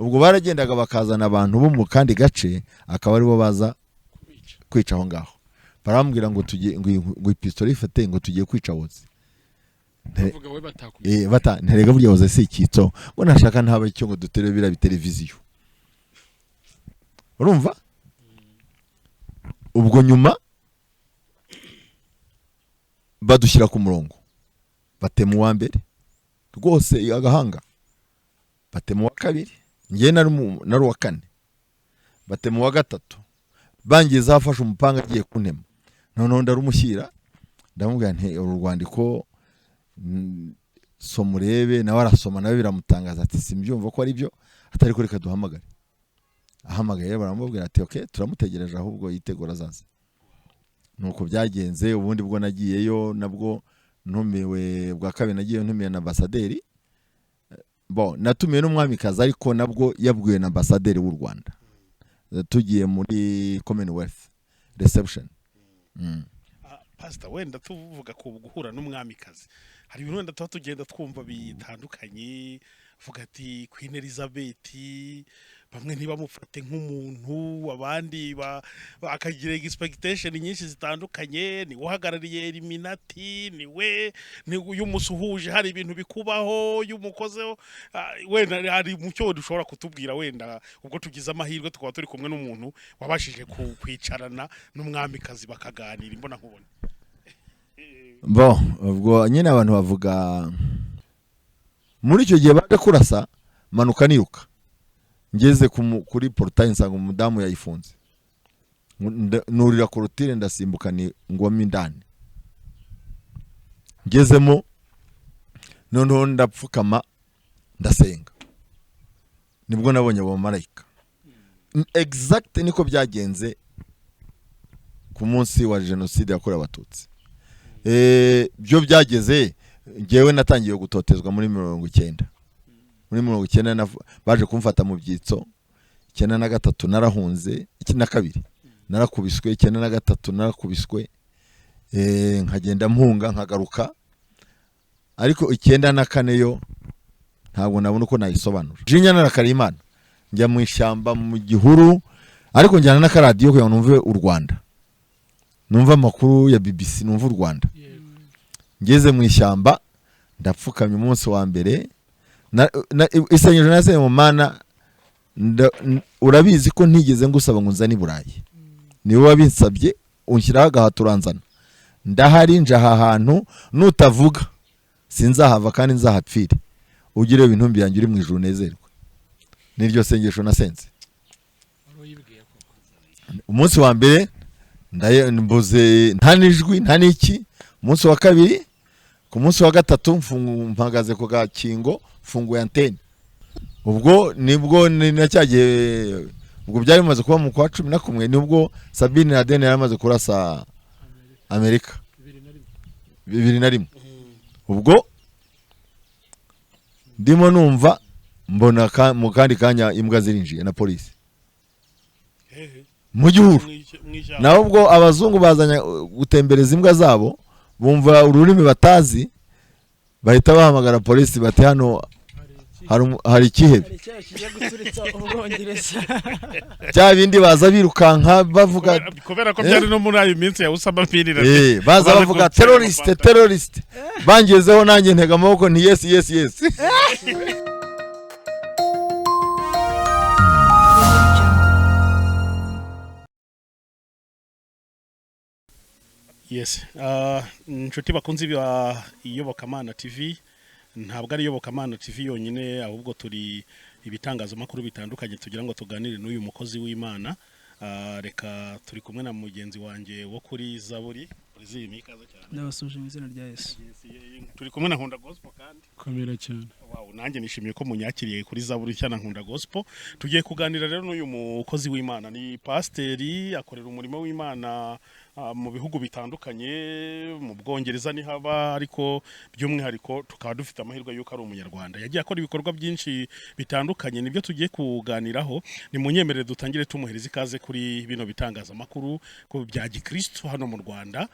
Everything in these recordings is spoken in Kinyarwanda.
Ubwo baragendaga bakazana abantu bo mu kandi gace, akaba aribo baza kwica aho ngaho. Barambwira ngo tugiye, ngo ipistori ifate, ngo tugiye kwica Oze. Bavuga we batakumenya. Bata nterega burya Oze si icyitso, ngo nashaka ntaba icyo, ngo dutere biriya biteleviziyo. Urumva, ubwo nyuma badushyira ku murongo, batema uwa mbere rwose agahanga, batema uwa kabiri, njye nari uwa kane, batema uwa gatatu, bangiza afashe umupanga agiye kuntema. Noneho ndarumushyira, ndamubwira nti: "Uru rwandiko soma urebe." Nawe arasoma, nawe biramutangaza, ati: "Simbyumva ko ari byo." Atari ko reka duhamagare. Ahamagaye baramubwira ati: "Okay, turamutegereje, ahubwo yitegura azaza." Nuko byagenze. Ubundi bwo nagiyeyo nabwo ntumiwe bwa kabiri, nagiyeyo ntumiwe na ambasaderi. Bon, natumiwe n'umwamikazi, ariko nabwo yabwiwe na ambasaderi w'u Rwanda. Tugiye muri Commonwealth reception. Pastor, wenda tuvuga ku guhura n'umwamikazi, hari ibintu wenda tuba tugenda twumva bitandukanye. Vuga ati Queen Elizabeth, bamwe ntibamufate nk'umuntu, abandi bakagira expectation nyinshi zitandukanye. Niwe uhagarariye Illuminati, niwe ni uyu musuhuje, hari ibintu bikubaho iyo umukozeho. Wenda hari mucyo dushobora kutubwira, wenda ubwo tugize amahirwe tukaba turi kumwe n'umuntu wabashije kwicarana n'umwamikazi bakaganira imbona nkubone. Bon, ubwo nyine abantu bavuga muri icyo gihe baje kurasa, manuka niruka, ngeze kuri portail nsanga umudamu yayifunze. Nurira clôture, ndasimbuka, ni ngwamo indani. Ngezemo noneho ndapfukama, ndasenga, nibwo nabonye abo bamarayika. Exact niko byagenze ku munsi wa jenoside yakorewe Abatutsi. Byo byageze, ngewe natangiye gutotezwa muri 90. Muri 90 baje kumfata mu byitso. 93 narahunze, 92 narakubiswe, 93 narakubiswe, nkagenda mpunga nkagaruka. Ariko 94 yo ntabwo nabona uko nayisobanura. Jinya narakariye Imana, njya mu ishyamba, mu gihuru, ariko njyana n'akaradiyo kugira ngo numve u Rwanda, numve amakuru ya BBC, numve u Rwanda. Ngeze mu ishyamba ndapfukamye. Umunsi wa mbere isengesho nasenye mu Mana, urabizi ko ntigeze ngusaba ngo nzane i Burayi, niwe wabinsabye, unshyiraho agahato uranzana. Ndahari, nje aha hantu, nutavuga sinzahava kandi nzahapfire. Ugire ibintumbi yanjye uri mu ijuru unezerwe. Niryo sengesho nasenze. Wari uyibwiye koko? Umunsi wa mbere mbuze, nta n'ijwi, nta n'iki. Umunsi wa kabiri, ku munsi wa gatatu mpagaze ku gakingo, mfunguye antenne. Ubwo nibwo ni na cya gihe, ubwo byari bimaze kuba mu kwa 11, nibwo Sabine Laden yari amaze kurasa Amerika. 2001. 2001. Ubwo ndimo numva, mbona mu kandi kanya imbwa zirinjiye na polisi. Hehe? Mu gihuru. Mw'ishyamba. Naho ubwo abazungu bazanye gutembereza imbwa zabo, bumva ururimi batazi, bahita bahamagara polisi bati: "Hano hari ikihebe." Hari icyaha kijya guturitsa Ubwongereza. Bya bindi baza birukanka bavuga. Kubera ko byari no muri ayo minsi ya Usama bin Laden. Baza Baza bavuga gutera "Terroriste, terroriste." Bangezeho nanjye ntega amaboko nti: Yes." Jungle. Yes, inshuti bakunze ba Iyobokamana TV, ntabwo ari Iyobokamana TV yonyine, ahubwo turi ibitangazamakuru bitandukanye tugira ngo tuganire n'uyu mukozi w'Imana. Reka turi kumwe na mugenzi wanjye wo kuri Zaburi Brazil, ikaze cyane. Ndabasuje mu izina rya Yesu. Yes, turi kumwe na Nkunda Gospel kandi. Komera cyane. Wow, nanjye nishimiye ko munyakiriye kuri Zaburi cyane Nkunda Gospel. Tugiye kuganira rero n'uyu mukozi w'Imana, ni pasiteri, akorera umurimo w'Imana mu bihugu bitandukanye, mu Bwongereza ni haba, ariko by'umwihariko tukaba dufite amahirwe y'uko ari Umunyarwanda. Yagiye akora ibikorwa byinshi bitandukanye, nibyo tugiye kuganiraho. Ni munyemerere dutangire tumuhereza ikaze kuri bino bitangazamakuru ko bya gikristo hano mu Rwanda,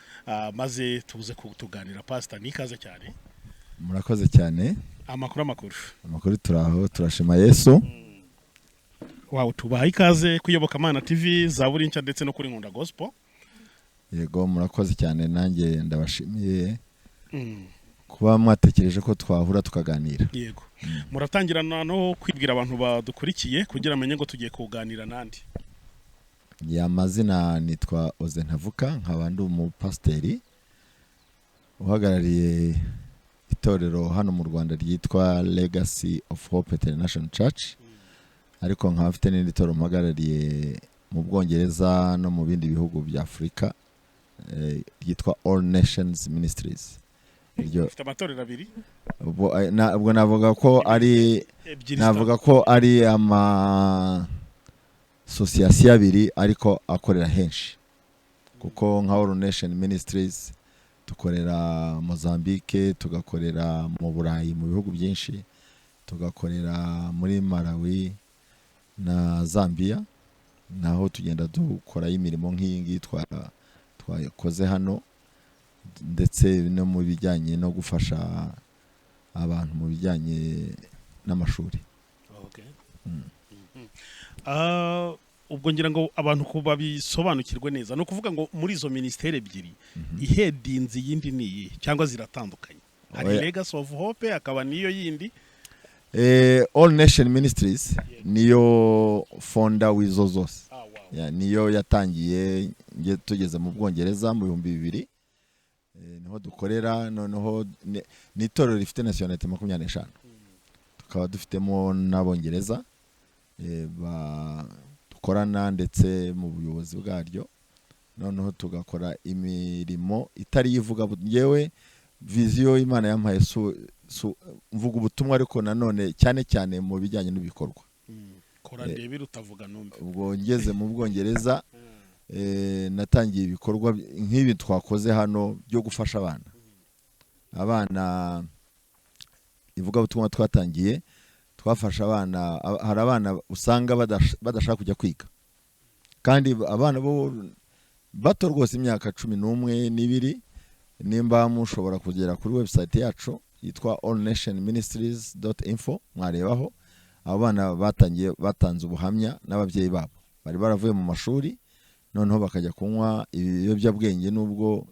maze tuze kutuganira. Pastor, ni ikaze cyane. Murakoze cyane. Amakuru, amakuru? Amakuru turaho, turashima Yesu. Wawe tubaha ikaze ku Iyobokamana TV, Zaburi Nshya ndetse no kuri Nkunda Gospel. Yego, murakoze cyane, nanjye ndabashimiye kuba mwatekereje ko twahura tukaganira. Yego, muratangirana no kwibwira abantu badukurikiye kugira amenye ngo tugiye kuganira nandi. Ya, mazina nitwa Oze Ntavuka, nkaba ndi umupasiteri uhagarariye itorero hano mu Rwanda ryitwa Legacy of Hope International Church, ariko nkaba mfite n'irindi torero mpagarariye mu Bwongereza no mu bindi bihugu bya Afurika, ryitwa All Nations Ministries. Iryo Ufite amatorero abiri? Ubwo navuga ko ari Ebyiri. Navuga ko ari ama association abiri ariko akorera henshi, kuko nka All Nation Ministries dukorera Mozambique, tugakorera mu Burayi mu bihugu byinshi, tugakorera muri Malawi na Zambia, naho tugenda dukorayo imirimo nk'iyi ngiyi twakoze hano, ndetse no mu bijyanye no gufasha abantu mu bijyanye n'amashuri. Ah, ubwo ngira ngo abantu ko babisobanukirwe neza, ni ukuvuga ngo muri izo minisiteri ebyiri ihedinze iyindi ni iyihe, cyangwa ziratandukanye? Hari Oya. Legacy of Hope, hakaba n'iyo yindi. All Nation Ministries niyo founder w'izo zose. Ah, wow. Ya, niyo yatangiye nge tugeze mu Bwongereza mu 2000, niho dukorera. Noneho ni itorero rifite nationalité 25, tukaba dufitemo n'Abongereza dukorana ndetse mu buyobozi bwaryo. Noneho tugakora imirimo itari ivuga. Ngewe vision Imana yampaye mvuga ubutumwa, ariko nanone cyane cyane mu bijyanye n'ibikorwa. Kora ndebe utavuga numve. Ubwo ngeze mu Bwongereza, natangiye ibikorwa nk'ibi twakoze hano byo gufasha abana. Ivugabutumwa twatangiye, twafasha abana. Hari abana usanga badashaka kujya kwiga, kandi abana bo bato rwose, imyaka 11 n'ibiri. Nimba mushobora kugera kuri website yacu yitwa allnationministries.info, mwarebaho abo bana batangiye batanze ubuhamya n'ababyeyi babo. Bari baravuye mu mashuri, noneho bakajya kunywa ibiyobyabwenge, nubwo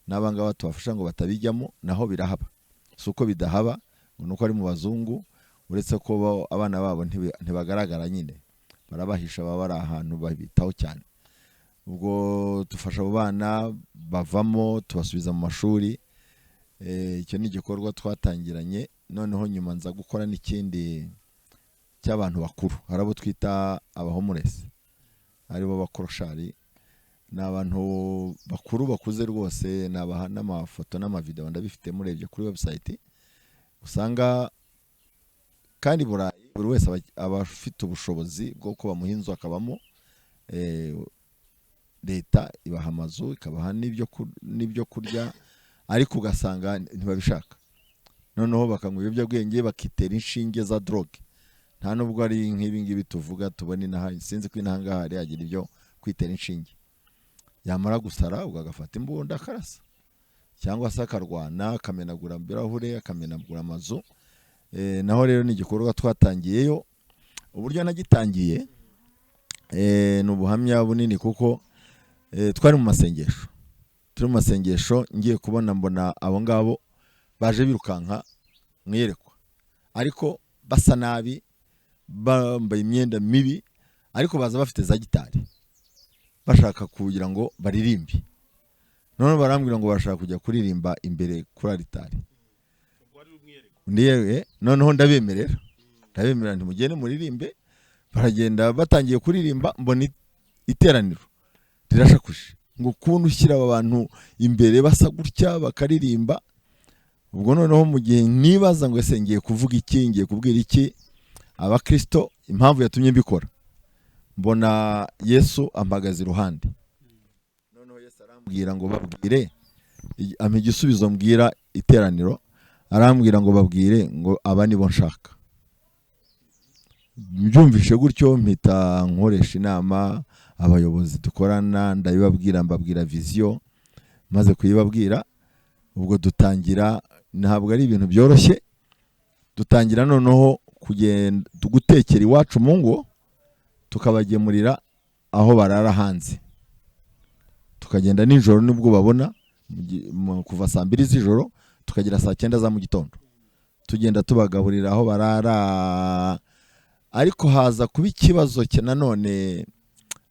n'abangaba tubafasha ngo batabijyamo, naho birahaba. Si uko bidahaba ngo nuko ari mu bazungu, uretse ko abana babo ntibagaragara nyine, barabahisha, baba bari ahantu babitaho cyane. Ubwo dufasha abo bana bavamo, tubasubiza mu mashuri. Icyo ni igikorwa twatangiranye. Noneho nyuma nza gukora n'ikindi cy'abantu bakuru. Hari abo twita aba homeless, aribo bakoroshari. Ni abantu bakuru bakuze rwose, nabaha n'amafoto n'amavideo ndabifite, murebye kuri website usanga. Kandi Burayi buri wese aba afite ubushobozi bwo ko bamuha inzu akabamo. Leta ibaha amazu, ikabaha n'ibyo kurya, ariko ugasanga ntibabishaka. Noneho bakanywa ibiyobyabwenge, bakitera inshinge za drogue. Nta nubwo ari nk'ibi ngibi tuvuga tubona inaha. Sinzi ko inaha ngaha hari yagira ibyo kwitera inshinge. Yamara gusara, ubwo agafata imbunda akarasa, cyangwa se akarwana, akamenagura ibirahure, akamenagura amazu. Naho rero ni igikorwa twatangiyeyo. Uburyo nagitangiye, ni ubuhamya bunini, kuko twari mu masengesho, turi mu masengesho, ngiye kubona mbona abo ngabo baje birukanka mu iyerekwa, ariko basa nabi, bambaye imyenda mibi, ariko baza bafite za gitari, bashaka kugira ngo baririmbe. Noneho barambwira ngo bashaka kujya kuririmba imbere kuri alitari. Ndiye, noneho ndabemerera ntimugende muririmbe. Baragenda, batangiye kuririmba, mbona iteraniro rirashakuje, ngo kubona ushyira aba bantu imbere basa gutya bakaririmba. Ubwo noneho mu gihe nibaza ngo ese ngiye kuvuga iki, ngiye kubwira iki abakristo, impamvu yatumye mbikora, mbona Yesu ampagaze iruhande. Noneho Yesu arambwira ngo babwire, ampa igisubizo mbwira iteraniro. Arambwira ngo babwire ngo aba nibo nshaka. Mbyumvishe gutyo, mpita nkoresha inama abayobozi dukorana, ndabibabwira, mbabwira vision. Maze kuyibabwira, ubwo dutangira. Ntabwo ari ibintu byoroshye. Dutangira noneho kugenda gutekera iwacu mu ngo. Tukabagemurira aho barara hanze, tukagenda nijoro nibwo babona kuva saa 2 z'ijoro tukagera saa 9 za mu gitondo, tugenda tubagaburira aho barara. Ariko haza kuba ikibazo cya nanone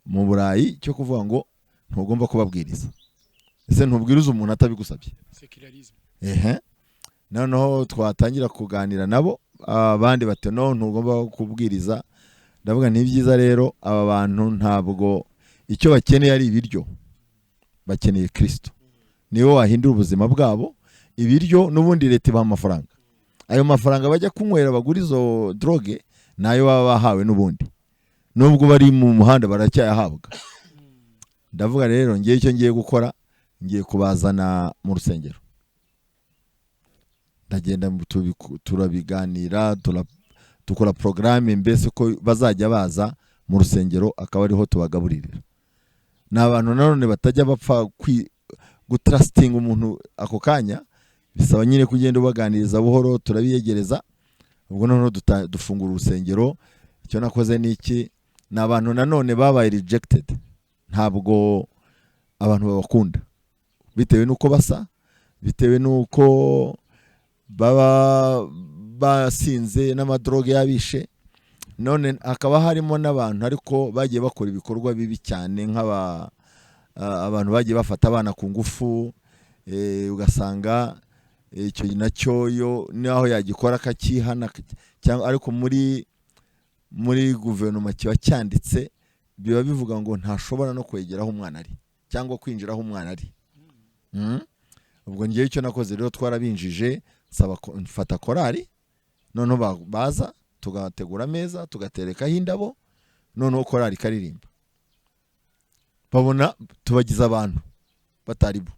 mu Burayi cyo kuvuga ngo ntugomba kubabwiriza. Ese ntubwiriza umuntu atabigusabye? Secularism. Ehe, noneho twatangira kuganira nabo, abandi bati: "No, ntugomba kubwiriza." Ndavuga ni byiza rero, aba bantu ntabwo icyo bakeneye ari ibiryo, bakeneye Kristo, niwe wahindura ubuzima bwabo. Ibiryo n'ubundi leta ibaha amafaranga, ayo mafaranga bajya kunywera bagura izo drogue nayo baba bahawe n'ubundi, nubwo bari mu muhanda baracyayahabwa. Ndavuga rero, ngiye icyo ngiye gukora, ngiye kubazana mu rusengero. Ndagenda turabiganira, dukora porogaramu mbese ko bazajya baza mu rusengero akaba ariho tubagaburirira. Ni abantu nanone batajya bapfa gutrustinga umuntu ako kanya, bisaba nyine kugenda ubaganiriza buhoro. Turabiyegereza, ubwo noneho dufungura urusengero. Icyo nakoze ni iki? Ni abantu nanone babaye rejected, ntabwo abantu babakunda bitewe n'uko basa, bitewe n'uko baba basinze n'amadroge yabishe. None hakaba harimo n'abantu ariko bagiye bakora ibikorwa bibi cyane, nk'aba abantu bagiye bafata abana ku ngufu, ugasanga icyo nacyo yo naho yagikora akakihana cyangwa, ariko muri guverinoma kiba cyanditse, biba bivuga ngo ntashobora no kwegera aho umwana ari cyangwa kwinjira aho umwana ari. Ubwo ngewe icyo nakoze rero, twarabinjije, nsaba mfata korari, noneho baza tugategura ameza, tugaterekaho indabo, noneho korari ikaririmba, babona tubagize abantu batari bo.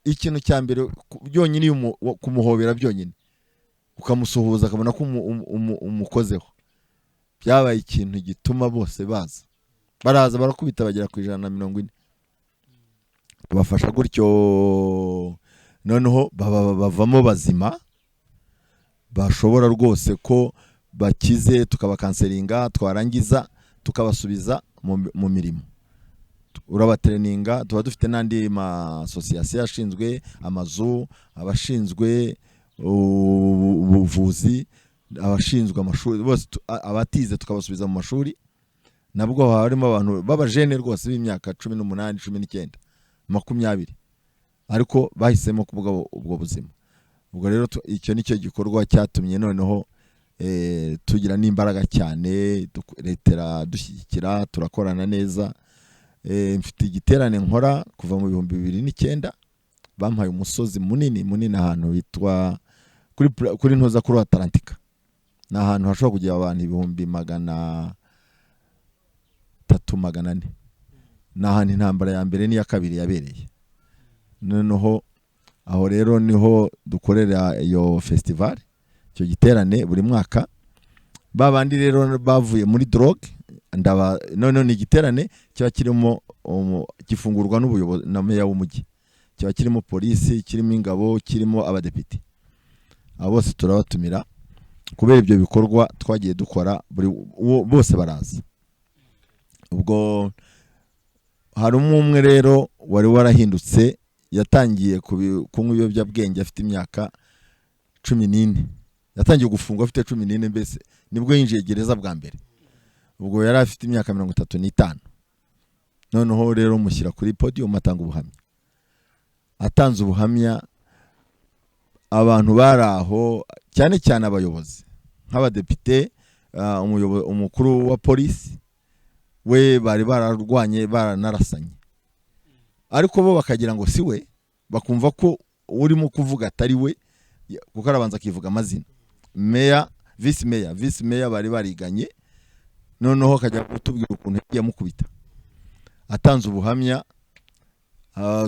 Ikintu cya mbere byonyine iyo kumuhobera byonyine, ukamusuhuza, akabona ko umukozeho, byabaye ikintu gituma bose baza, baraza barakubita bagera ku 140. Tubafasha gutyo, noneho bavamo bazima, bashobora rwose ko bakize, tukabacounselinga, twarangiza tukabasubiza mu mirimo. Urabatraininga, tuba dufite n'andi ma association ashinzwe amazu, abashinzwe ubuvuzi, abashinzwe amashuri, bose abatize tukabasubiza mu mashuri. Nabwo haba harimo abantu b'abajene rwose b'imyaka 18, 19, 20, ariko bahisemo kuvuga ubwo buzima. Ubwo rero icyo nicyo gikorwa cyatumye noneho tugira n'imbaraga cyane, leta iradushyigikira, turakorana neza. Mfite igiterane nkora kuva mu 2009, bampaye umusozi munini munini ahantu hitwa kuri ntuza kuri Atlantika, ni ahantu hashobora kujya abantu 300,000, 400,000. Ni ahantu intambara ya mbere n'iya kabiri yabereye. Noneho aho rero niho dukorera iyo festival, icyo giterane buri mwaka. Ba bandi rero bavuye muri drogue, ndaba noneho ni igiterane kiba kirimo gifungurwa n'ubuyobozi na meya w'umujyi, kiba kirimo polisi, kirimo ingabo, kirimo abadepite, abo bose turabatumira. Kubera ibyo bikorwa twagiye dukora, buri bose baraza. Ubwo harimo umwe rero wari warahindutse, yatangiye kunywa ibiyobyabwenge afite imyaka 14, yatangiye gufungwa afite 14, mbese nibwo yinjiye gereza bwa mbere, ubwo yari afite imyaka 35. Noneho rero mushyira kuri podium, atanga ubuhamya. Atanze ubuhamya, abantu bari aho, cyane cyane abayobozi nk'abadepite, umukuru wa polisi we, bari bararwanye, baranarasanye, ariko bo bakagira ngo si we, bakumva ko urimo kuvuga atari we, kuko arabanza akivuga amazina, meya, visi meya, visi meya bari bariganye, noneho akajya kutubwira ukuntu yagiye amukubita. Atanze ubuhamya,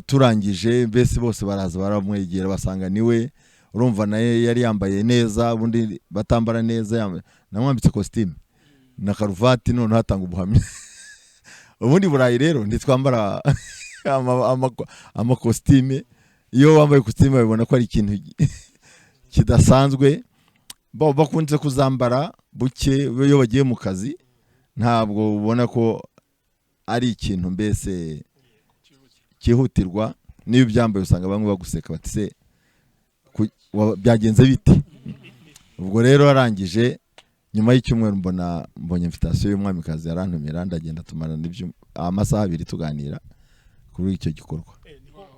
turangije mbese bose baraza baramwegera, basanga niwe. Urumva naye yari yambaye neza, ubundi batambara neza, namwambitse kositimu na karuvati, noneho atanga ubuhamya. Ubundi Burayi rero ntitwambara amakositime, iyo wambaye kositimu babibona ko ari ikintu kidasanzwe. Bakunze kuzambara buke iyo bagiye mu kazi. Ntabwo ubona ko ari ikintu mbese cyihutirwa. Niyo ubyambaye usanga bamwe baguseka bati: "Se byagenze bite?" Ubwo rero arangije, nyuma y'icyumweru mbona mbonye invitation y'umwamikazi, yarantumira, ndagenda, tumarana amasaha 2 tuganira kuri icyo gikorwa.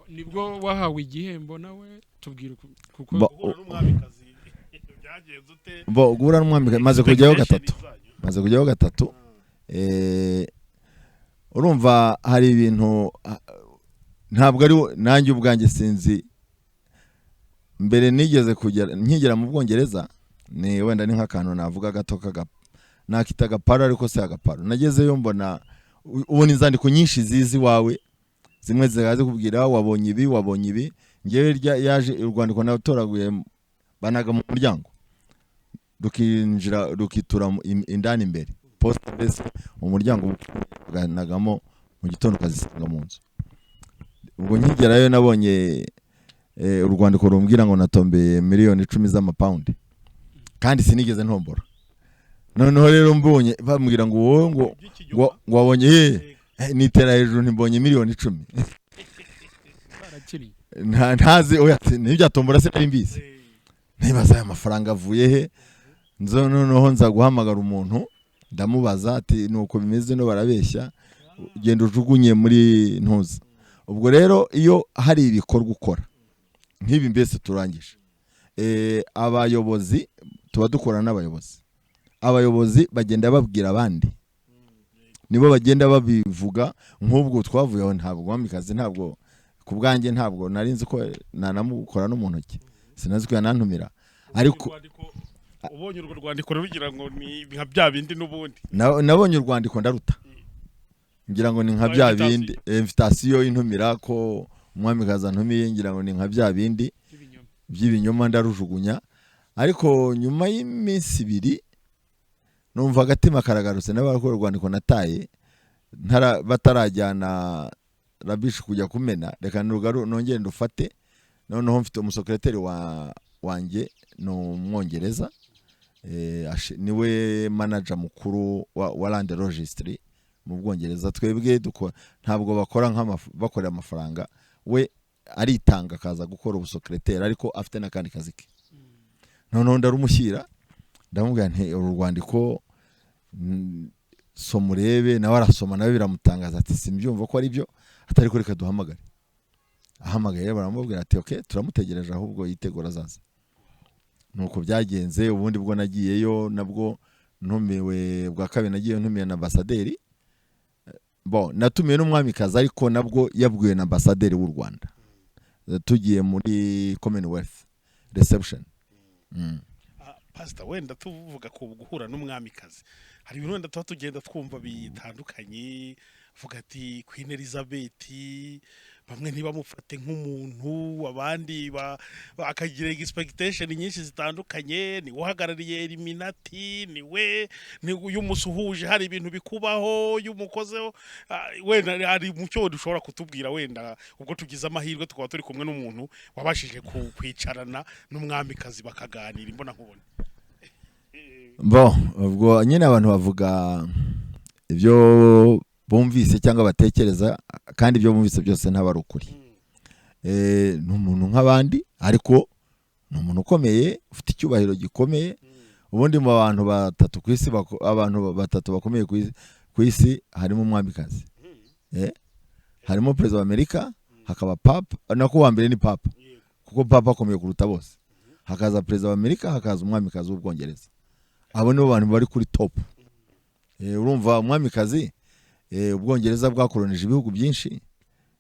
Nibwo wahawe igihembo nawe? Tubwira kuko Guhura n'umwamikazi byagenze ute? Bo, guhura n'umwamikazi maze kujyayo gatatu. Expectation zanyu. Maze kujyaho gatatu. Urumva hari ibintu, ntabwo ari nanjye ubwanjye sinzi. Mbere nigeze kugera, nkigera mu Bwongereza, ni wenda ni nk'akantu navuga gato kaga nakita agaparo, ariko si agaparo. Nagezeyo mbona ubona inzandiko nyinshi zizi iwawe, zimwe zikaza zikubwira wabonye ibi, wabonye ibi. Ngewe yaje urwandiko natoraguye, banaga mu muryango, rukinjira rukitura indani imbere posita, mbese mu muryango banagamo mu gitondo ukazisanga mu nzu. Ubwo nkigerayo nabonye urwandiko rumbwira ngo natombeye miliyoni 10 z'amapawundi, kandi sinigeze ntombora. Noneho rero mbonye bambwira ngo wowe ngo wabonye he, nitera hejuru ntimbonye miliyoni 10. Barakiriye. Ntazi, oya, ntibyatombora se nari mbizi. Nibaza aya mafaranga avuye he? Nzo noneho nza guhamagara umuntu, ndamubaza ati: "Nuko bimeze, no barabeshya, ugenda ujugunye muri ntuza." Ubwo rero iyo hari ibikorwa ukora nk'ibi mbese turangije, abayobozi tuba dukorana n'abayobozi, abayobozi bagenda babwira abandi, nibo bagenda babivuga. Nk'ubwo twavuye aho, ntabwo umwamikazi, ntabwo ku bwanjye ntabwo nari nzi ko nanamukora no mu ntoki, sinazi ko yanantumira, ariko Ubonye urwo rwandiko rugira ngo ni nka bya bindi n'ubundi. Nabonye urwandiko ndaruta, ngira ngo ni nka bya Invitation. bindi, invitation intumira ko umwamikazi antumiye, ngira ngo ni nka bya bindi by'ibinyoma. By'ibinyoma, ndarujugunya. Ariko nyuma y'iminsi 2 numva agatima karagarutse, nawe ko urwandiko nataye batarajyana rubbish kujya kumena, reka nrugaru nongere ndufate. Noneho mfite umusekreteri wa wanjye ni Umwongereza, niwe manager mukuru wa Land Registry mu Bwongereza. Twebwe ntabwo bakora bakorera amafaranga, we aritanga akaza gukora ubusekreteri, ariko afite n'akandi kazi ke. Noneho ndarumushyira, ndamubwira nti: "Uru rwandiko, soma urebe." Nawe arasoma, nawe biramutangaza, ati: "Simbyumva ko ari byo." Atari ko reka duhamagare. Ahamagaye baramubwira ati: "Ok, turamutegereje, ahubwo yitegura azaza." Nuko byagenze. Ubundi bwo nagiyeyo nabwo ntumiwe bwa kabiri, nagiyeyo ntumiwe na ambasaderi. Bon, natumiwe n'umwamikazi, ariko nabwo yabwiwe na ambasaderi w'u Rwanda. Tugiye muri Commonwealth reception. Pastor, wenda tuvuga ku guhura n'umwamikazi, hari ibintu wenda tuba tugenda twumva bitandukanye, vuga ati Queen Elizabeth bamwe ntibamufate nk'umuntu, abandi bakagira expectation nyinshi zitandukanye, niwe uhagarariye Illuminati, niwe ni uyu musuhuje, hari ibintu bikubaho iyo umukozeho. Wenda hari mucyo dushobora kutubwira, wenda ubwo tugize amahirwe tukaba turi kumwe n'umuntu wabashije kwicarana n'umwamikazi bakaganira imbona nkubone. Bon, ubwo nyine abantu bavuga ibyo bumvise cyangwa batekereza, kandi ibyo bumvise byose ntaba ari ukuri. Ni umuntu nk'abandi, ariko ni umuntu ukomeye, ufite icyubahiro gikomeye. Ubundi mu bantu batatu ku isi abantu batatu bakomeye ku isi harimo umwamikazi, harimo perezida wa Amerika, hakaba papa. Nako uwa mbere ni papa, kuko papa akomeye kuruta bose, hakaza perezida wa Amerika, hakaza umwamikazi w'Ubwongereza. Abo nibo bantu bari kuri top. Urumva umwamikazi, Ubwongereza bwakoronije ibihugu byinshi.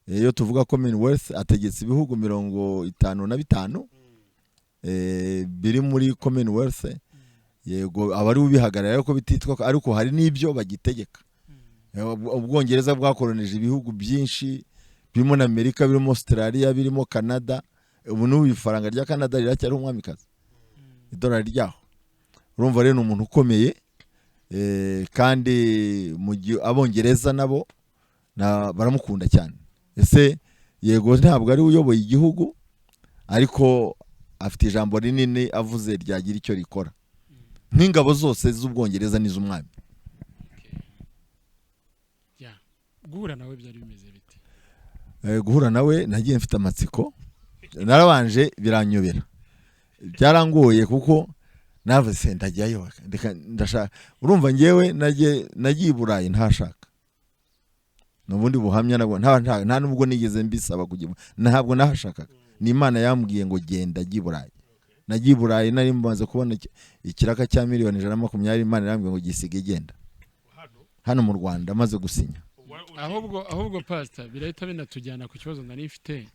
Iyo tuvuga Commonwealth, ategetse ibihugu 55 biri muri Commonwealth. Yego, aba ari ubihagarariye, ariko bititwa, ariko hari n'ibyo bagitegeka. Ubwongereza bwakoronije ibihugu byinshi birimo na Amerika, birimo Australia, birimo Canada. Ubu n'ubu ifaranga rya Canada riracyari umwamikazi, idolari ryaho. Urumva rero ni umuntu ukomeye, kandi mu gihe Abongereza nabo baramukunda cyane. Ese yego, ntabwo ari we uyoboye igihugu, ariko afite ijambo rinini avuze ryagira icyo rikora. Nk'ingabo zose z'Ubwongereza n'iz'umwami. Guhura nawe byari bimeze bite? Guhura nawe nagiye mfite amatsiko, narabanje biranyobera, byarangoye kuko navuze se ndajyayo, reka ndashaka. Urumva ngewe nagiye i Burayi ntashaka, ni ubundi buhamya nabwo nta nubwo nigeze mbisaba kujya, ntabwo nahashakaga, ni Imana yambwiye ngo genda jya i Burayi. Nagiye i Burayi nari maze kubona ikiraka cya miliyoni 120, Imana irambwiye ngo gisige genda. Hano mu Rwanda maze gusinya. Ahubwo pastor, birahita binatujyana ku kibazo nari mfite.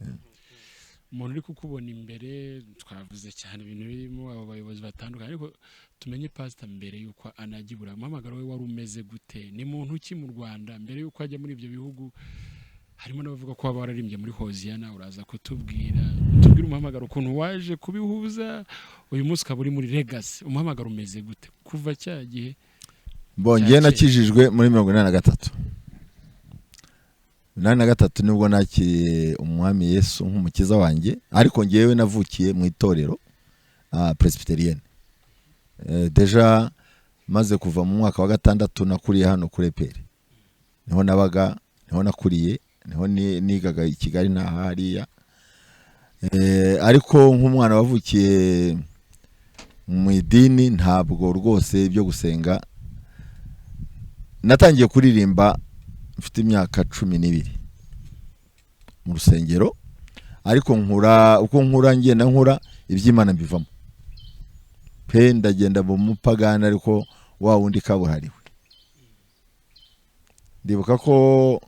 Umuntu uri kukubona imbere, twavuze cyane ibintu birimo abo bayobozi batandukanye, ariko tumenye pastor mbere y'uko anajya i Burayi, umuhamagaro we wari umeze gute? Ni muntu ki mu Rwanda mbere y'uko ajya muri ibyo bihugu? Harimo n'abavuga ko waba wararirimbye muri Hoziyana, uraza kutubwira, tubwire umuhamagaro ukuntu waje kubihuza, uyu munsi ukaba uri muri Legacy. Umuhamagaro umeze gute kuva cya gihe? Bongeye. Cya kera. Nakijijwe muri 83. 83 nibwo nakiriye umwami Yesu nk'umukiza wanjye, ariko ngewe navukiye mu itorero Presbyterienne. Déjà maze kuva mu mwaka wa gatandatu nakuriye hano kuri EPR, niho nabaga, niho nakuriye, niho nigaga i Kigali nta hariya. Ariko nk'umwana wavukiye mu idini, ntabwo rwose ibyo gusenga. Natangiye kuririmba mfite imyaka 12 mu rusengero, ariko nkura, uko nkura ngenda nkura, iby'Imana mbivamo pe, ndagenda mu mupagani, ariko wa wundi kabuhariwe. Ndibuka ko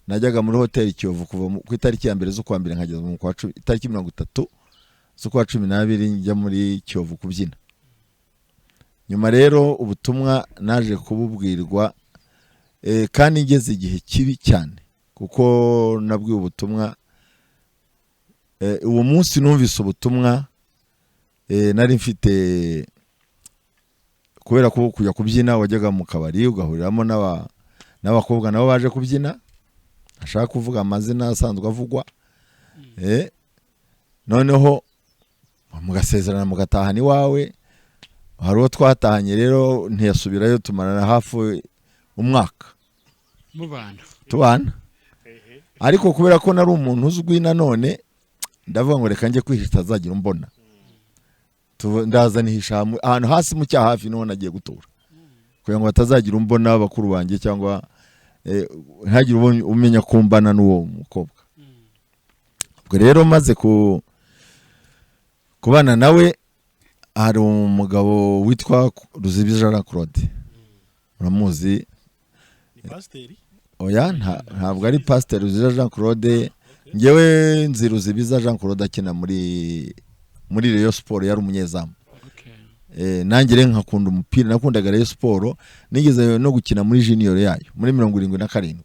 najyaga muri hoteli Kiyovu kuva ku itariki ya mbere z'ukwa mbere nkageza mu kwa cumi, itariki 30 z'ukwa 12 njya muri Kiyovu kubyina. Nyuma rero ubutumwa naje kububwirwa, kandi ngeze igihe kibi cyane, kuko nabwiwe ubutumwa, uwo munsi numvise ubutumwa, nari mfite, kubera ko kujya kubyina wajyaga mu kabari ugahuriramo n'abakobwa nabo baje kubyina, ashaka kuvuga amazina asanzwe avugwa, noneho mugasezerana mugatahana iwawe. Hari uwo twatahanye rero ntiyasubirayo, tumarana hafi umwaka mubana. Tubana, ariko kubera ko nari umuntu uzwi nanone, ndavuga ngo reka njye kwihisha atazagira umbona. Ndaza nihisha ahantu hasi mu cyaha hafi, niho nagiye gutura kugira ngo batazagira umbona bakuru banjye, cyangwa ntihagire umenya ko mbana n'uwo mukobwa. Ubwo rero maze kubana nawe, hari umugabo witwa Ruzibiza Jean Claude, uramuzi? Ni pasiteri? Oya, ntabwo ari pasiteri Ruzibiza Jean Claude. Ngewe nzi Ruzibiza Jean Claude akina muri Rayon Sport, yari umunyezamu. Nanjye rero nkakunda umupira, nakundaga Rayon Sport, nigeze no gukina muri junior yayo muri 77.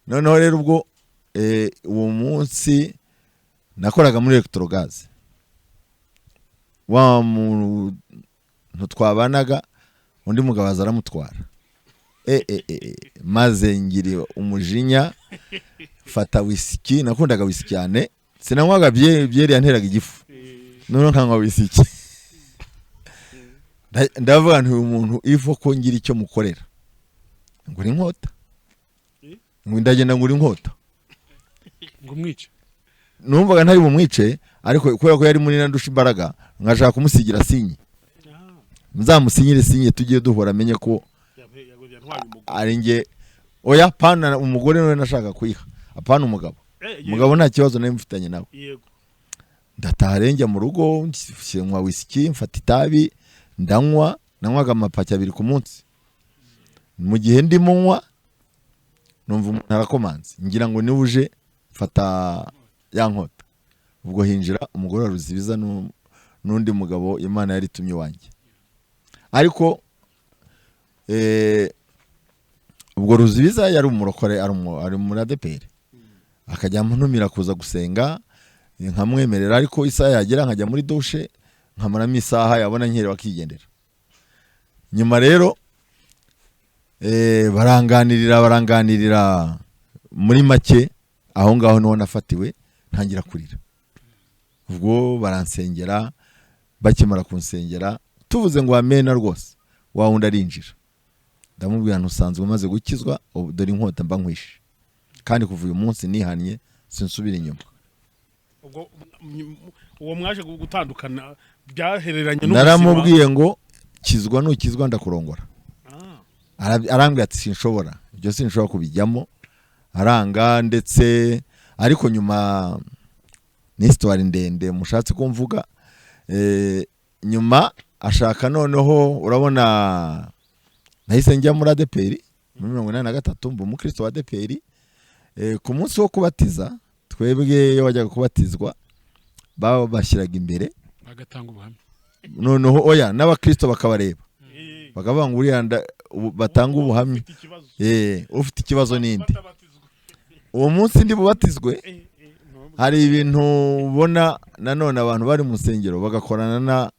Noneho rero ubwo uwo munsi nakoraga muri Electrogaz, wa muntu twabanaga undi mugabo aza aramutwara. Maze ngira umujinya, fata wisiki, nakundaga wisiki cyane, sinanywaga byeri yanteraga igifu, noneho nkanywa wisiki. Ndavuga nti uyu muntu ivo ko ngira icyo mukorera, ngura inkota, ngo ndagenda ngura inkota. Ngo umwice? Numvaga ntari bumwice, ariko kubera ko yari munini andusha imbaraga, nkashaka kumusigira signe, nzamusinyire signe tugiye duhora amenye ko yantwaye umugore. Ari njye. Oya, pana, umugore niwe nashaka kuyiha, apana umugabo. Umugabo nta kibazo nari mfitanye nawe. Ndataha rero njya mu rugo, nywa wisiki, mfata itabi ndanywa, nanywaga amapaki abiri ku munsi. Mu gihe ndimo nywa, numva umuntu arakomanze, ngira ngo niwe uje, mfata ya nkota. Ubwo hinjira umugore wa Ruzibiza n'undi mugabo Imana yari itumye iwanjye. Ariko ubwo Ruzibiza yari umurokore, ari muri ADEPR, akajya antumira kuza gusenga, nkamwemerera, ariko isaha yagera nkajya muri douche nkamaramo isaha, yabona nkerewe akigendera. Nyuma rero baranganirira, baranganirira, muri make aho ngaho niho nafatiwe ntangira kurira. Ubwo baransengera, bakimara kunsengera tuvuze ngo amena rwose, wa wundi arinjira. Ndamubwira ntusanzwe umaze gukizwa, ubu dore inkota mba nkwishe, kandi kuva uyu munsi nihannye sinsubira inyuma. Ubwo uwo mwaje gutandukana byahereranye n'ubuzima? Naramubwiye ngo kizwa, nukizwa ndakurongora. Arambwira ati sinshobora, ibyo sinshobora kubijyamo, aranga. Ndetse ariko nyuma ni histoire ndende mushatse ko mvuga. Nyuma ashaka, noneho urabona nahise njya muri ADEPR muri 83, mba umukristo wa ADEPR. Ku munsi wo kubatiza, twebwe iyo wajyaga kubatizwa babashyiraga imbere bagatanga ubuhamya. Noneho oya, n'abakristo bakabareba, bakavuga ngo uriya batanga ubuhamya. Ufite ikibazo. Ufite ikibazo ninde? Batabatizwa. Uwo munsi ndi bubatizwe, hari ibintu ubona nanone abantu bari mu nsengero bagakorana na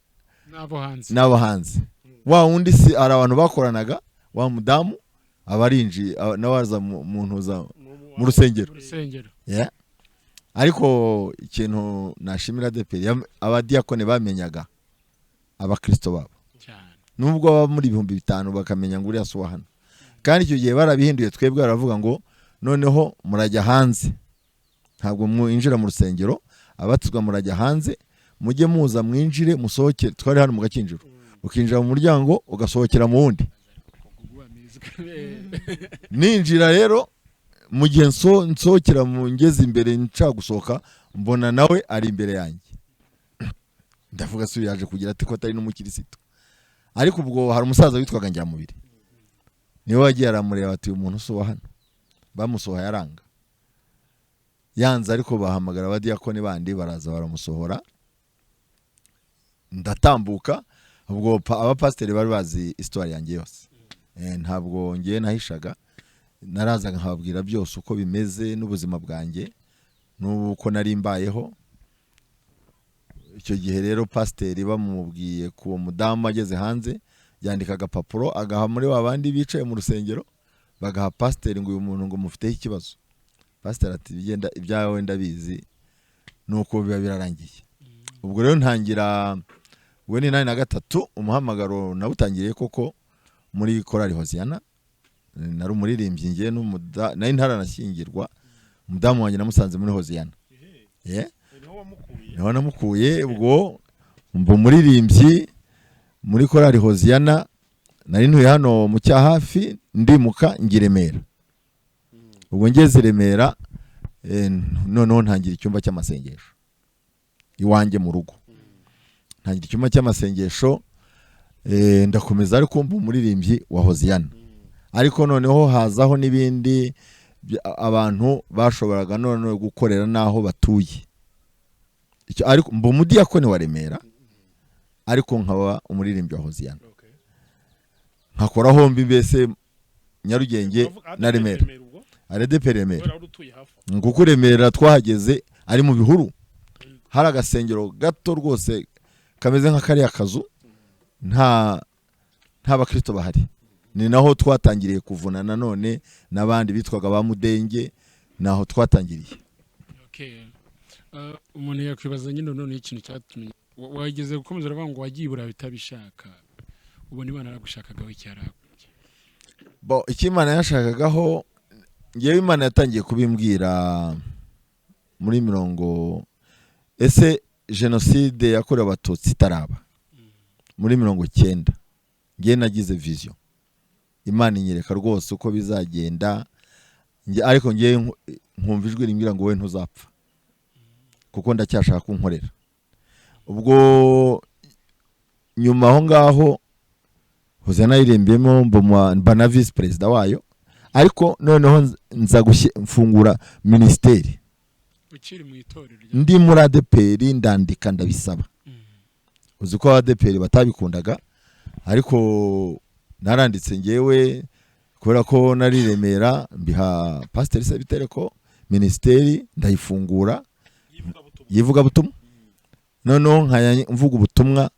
n'abo hanze. N'abo hanze. Wa wundi si hari abantu bakoranaga, wa mudamu aba arinjiye, nawe aza mu ntuza mu rusengero. Mu rusengero. Yeah. Ariko ikintu nashimira ADEPR, abadiyakoni bamenyaga abakristo babo cyane, nubwo baba muri 5000, bakamenya ngo uriya si uwa hano. Kandi icyo gihe barabihinduye, twebwe baravuga ngo noneho murajya hanze, ntabwo mwinjira mu rusengero, abatizwa murajya hanze, mujye muza mwinjire musohoke. Twari hano mu Gakinjiro, ukinjira mu muryango ugasohokera mu wundi. Ninjira rero, mu gihe nsohokera mu ngeze imbere nshaka gusohoka, mbona nawe ari imbere yanjye. Ndavuga si yaje kugira ati ko atari n'umukirisitu. Ariko ubwo hari umusaza witwaga Njyamubiri, niwe wagiye aramureba ati uyu muntu si uwa hano. Bamusohoye aranga, yanze, ariko bahamagara abadiyakoni bandi baraza baramusohora. Ndatambuka. Ubwo abapasiteri bari bazi histoire yanjye yose. Ntabwo ngiye nahishaga, narazaga nkababwira byose uko bimeze n'ubuzima bwanjye n'uko nari mbayeho icyo gihe. Rero pasiteri bamubwiye ku uwo mudamu ageze hanze, yandika agapapuro agaha muri ba bandi bicaye mu rusengero, bagaha pasiteri ngo uyu muntu ngo mufiteho ikibazo. Pasiteri ati bigenda ibyawe ndabizi, nuko biba birarangiye. Ubwo rero ntangira, ubwo ni 83, umuhamagaro nawutangiriye koko muri korali Hoziyana. Nari umuririmbyi ngiye nari ntaranashyingirwa. Umudamu wanjye namusanze muri Hoziyana. Yeah. Niho wamukuye? Niho namukuye. Ubwo mba umuririmbyi muri korali Hoziyana. Nari ntuye hano mu Cyahafi, ndimuka njya i Remera. Ubwo ngeze i Remera, noneho ntangira icyumba cy'amasengesho iwanjye mu rugo, ntangira icyumba cy'amasengesho. Ndakomeza, ariko mba umuririmbyi wa Hoziyana. Ariko noneho hazaho n'ibindi abantu bashoboraga noneho gukorera n'aho batuye. Icyo ariko mba umudiyakoni wa Remera, ariko nkaba umuririmbyi wa Hoziyana. Nkakora hombi mbese, Nyarugenge Uravuga na Remera. ubwo ADEPR Remera. Kubera wari utuye hafi aho. Kuko Remera twahageze ari mu bihuru, hari agasengero gato rwose kameze nka kariya kazu, nta bakristo bahari. Ni naho twatangiriye kuvuna nanone n'abandi bitwaga ba Mudenge, naho twatangiriye. Okay. Umuntu yakwibaza nyine none ikintu cyatumye wageze gukomeza uravuga ngo wagiye i Burayi utabishaka, ubona Imana yaragushakagaho iki yarakuye? Bo icyo Imana yashakagaho, ngewe Imana yatangiye kubimbwira muri mirongo ese jenoside yakorewe Abatutsi itaraba, muri 90. Ngewe nagize vision, Imana inyereka rwose uko bizagenda. Ariko ngewe nkumva ijwi rimbwira ngo wowe ntuzapfa kuko ndacyashaka kunkorera. Ubwo nyuma aho ngaho Hoziyana nayiririmbiyemo, mba na visi perezida wayo. Ariko noneho nza mfungura minisiteri. Ukiri mu itorero Ndi muri ADEPR, ndandika ndabisaba. Uzi ko ADEPR batabikundaga, ariko naranditse ngewe kubera ko nari Remera, mbiha pasiteri Sebitereko, minisiteri ndayifungura. Y'ivugabutumwa. Yivugabutumwa. Noneho nkajya mvuga ubutumwa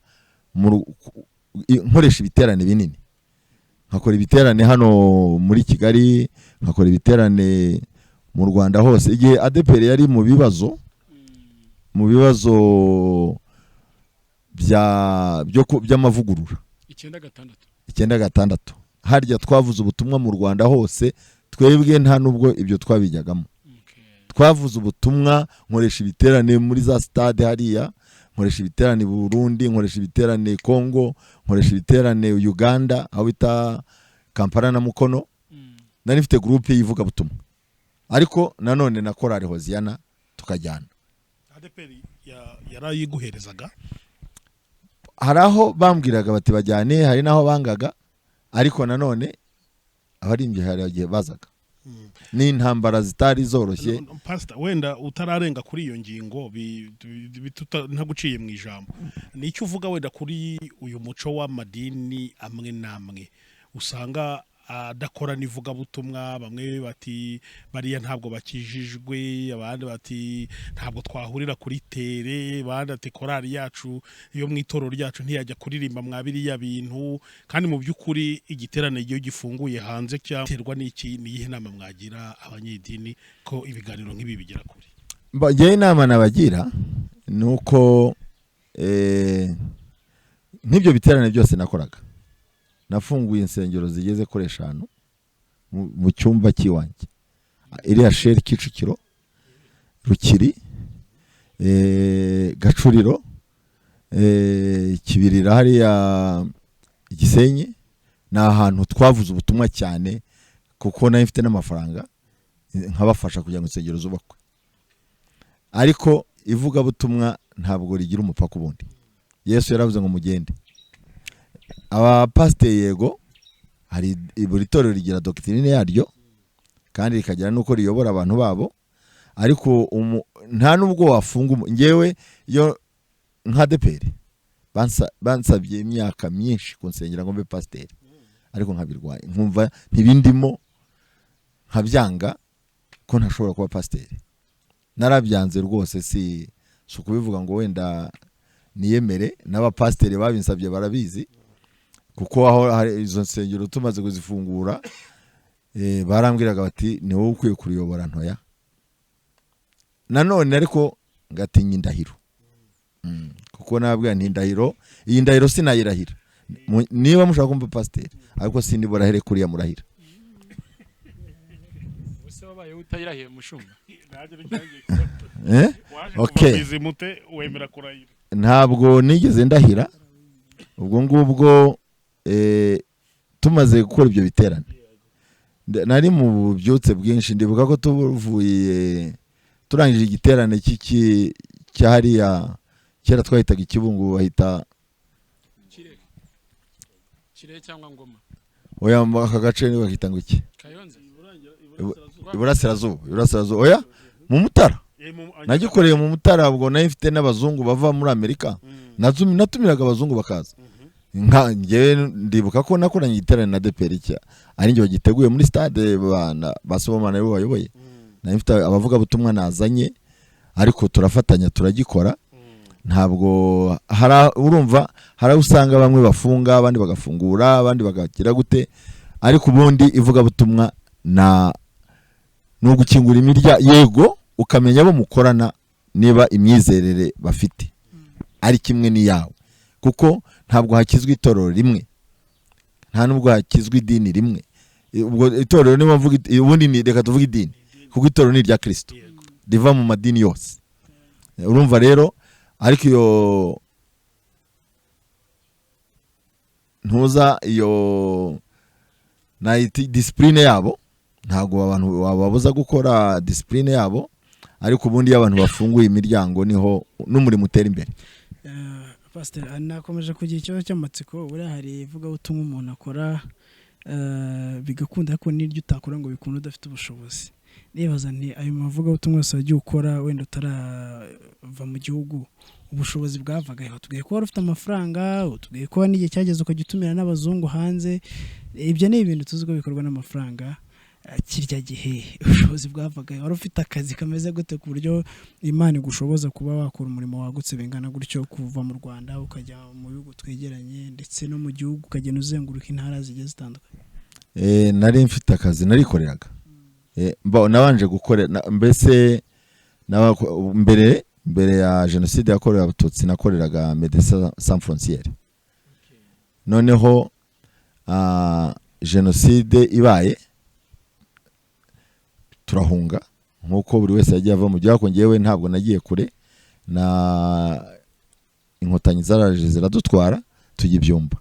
nkoresha ibiterane binini, nkakora ibiterane hano muri Kigali, nkakora ibiterane mu Rwanda hose. Igihe ADEPR yari mu bibazo, mu bibazo bya byo by'amavugurura. 96? 96. Harya twavuze ubutumwa mu Rwanda hose, twebwe nta nubwo ibyo twabijyagamo. Twavuze ubutumwa, nkoresha ibiterane muri za stade hariya, nkoresha ibiterane i Burundi, nkoresha ibiterane Congo, nkoresha ibiterane Uganda aho bita Kampala na Mukono. Nari mfite groupe y'ivugabutumwa, ariko nanone na korali Hoziyana tukajyana. ADEPR yarayiguherezaga? Hari aho bambwiraga bati bajyane, hari n'aho bangaga, ariko nanone abaririmbyi hari igihe bazaga. Ni intambara zitari zoroshye. No, Pastor, wenda utararenga kuri iyo ngingo, ntaguciye mu ijambo, ni icyo uvuga wenda kuri uyu muco w'amadini amwe n'amwe usanga adakora n'ivugabutumwa? Bamwe bati bariya ntabwo bakijijwe, abandi bati ntabwo twahurira kuri terrain, abandi ati korali yacu iyo mu itorero ryacu ntiyajya kuririmba mwa biriya bintu. Kandi mu by'ukuri igiterane iyo gifunguye hanze cyaterwa n'iki? Ni iyihe nama mwagira abanyedini ko ibiganiro nk'ibi bigera kure? Njyewe inama nabagira ni uko nk'ibyo biterane byose nakoraga, nafunguye insengero zigeze kuri eshanu mu cyumba cy'iwanjye, iriya sheri Kicukiro, Rukiri, Gacuriro, Kibirira, hariya Gisenyi. Ni ahantu twavuze ubutumwa cyane, kuko nari mfite n'amafaranga nkabafasha kugira ngo insengero zubakwe. Ariko ivugabutumwa ntabwo rigira umupaka. Ubundi Yesu yaravuze ngo mugende. Abapasiteri, yego, hari buri torero rigira doctrine yaryo kandi rikagira n'uko riyobora abantu babo, ariko nta nubwo wafunga njyewe iyo nka ADEPR bansabye imyaka myinshi kunsengera ngo mbe pasiteri, ariko nkabirwanya, nkumva ntibindimo, nkabyanga ko ntashobora kuba pasiteri. Narabyanze rwose, si ukubivuga ngo wenda niyemere, n'abapasiteri babinsabye barabizi, kuko aho hari izo nsengero tumaze kuzifungura, barambwiraga bati ni wowe ukwiye kuriyobora. Ntoya nanone, ariko ngatinya indahiro. Kuko nabwira nti indahiro, iyi ndahiro sinayirahira. Niba mushaka kumva pasiteri, ariko sindiburahere kuriya murahira. Ubuse wabaye utayirahiye, mushumba? Eh? Waje Okay. kuva mute wemera kurahira? Ntabwo nigeze ndahira. Ubwo ngubwo tumaze gukora ibyo biterane, nari mu bubyutse bwinshi. Ndibuka ko tuvuye turangije igiterane cy'iki cya hariya kera twahitaga Ikibungo, bahita Kirehe, Kirehe cyangwa Ngoma? Oya, mu aka gace ni bakita ngo iki? Kayonza. Iburasirazuba, iburasirazuba, oya, mu Mutara. Nagikoreye mu Mutara. Ubwo nari mfite n'abazungu bava muri Amerika. Natumiraga abazungu bakaza. Nka njyewe ndibuka ko nakoranye igiterane na ADEPR cya ari njye bagiteguye muri stade, bana ba Sibomana aribo bayoboye. Nari mfite abavugabutumwa nazanye, ariko turafatanya turagikora. Ntabwo hari, urumva, hari aho usanga bamwe bafunga, abandi bagafungura, abandi bagagira gute, ariko ubundi ivugabutumwa ni ugukingura imirya, yego, ukamenya abo mukorana niba imyizerere bafite ari kimwe n'iyawe, kuko ntabwo hakizwa itorero rimwe, nta nubwo hakizwa idini rimwe. Ubwo itorero, niba mvuga ubundi ni reka tuvuge idini, kuko itorero ni irya Kristo riva mu madini yose. Urumva rero, ariko iyo ntuza iyo nayita discipline yabo, ntabwo abantu wababuza gukora discipline yabo, ariko ubundi iyo abantu bafunguye imiryango niho n'umurimo utera imbere. Pastor, nakomeje kugira ikibazo cy'amatsiko. Buriya hari ivugabutumwa umuntu akora bigakunda, ariko n'iryo utakora ngo bikunde udafite ubushobozi. Nibaza nti ayo mavugabutumwa yose wagiye ukora wenda utarava mu gihugu, ubushobozi bwavaga he? Watubwiye ko wari ufite amafaranga, utubwiye ko n'igihe cyageze ukajya utumira n'abazungu hanze. Ibyo ni ibintu tuzi ko bikorwa n'amafaranga. Kirya gihe ubushobozi bwavaga he? Wari ufite akazi kameze gute ku buryo Imana igushoboza kuba wakora umurimo wagutse bingana gutyo, kuva mu Rwanda ukajya mu bihugu twegeranye ndetse no mu gihugu, ukagenda uzenguruka intara zigiye zitandukanye? Nari mfite akazi, narikoreraga. Nabanje gukora mbese mbere ya jenoside yakorewe Abatutsi nakoreraga Médecins Sans Frontières. Noneho Jenoside ibaye turahunga, nk'uko buri wese yagiye ava mu gihugu. Ngewe ntabwo nagiye kure, na Inkotanyi zaraje ziradutwara, tujya ibyumba.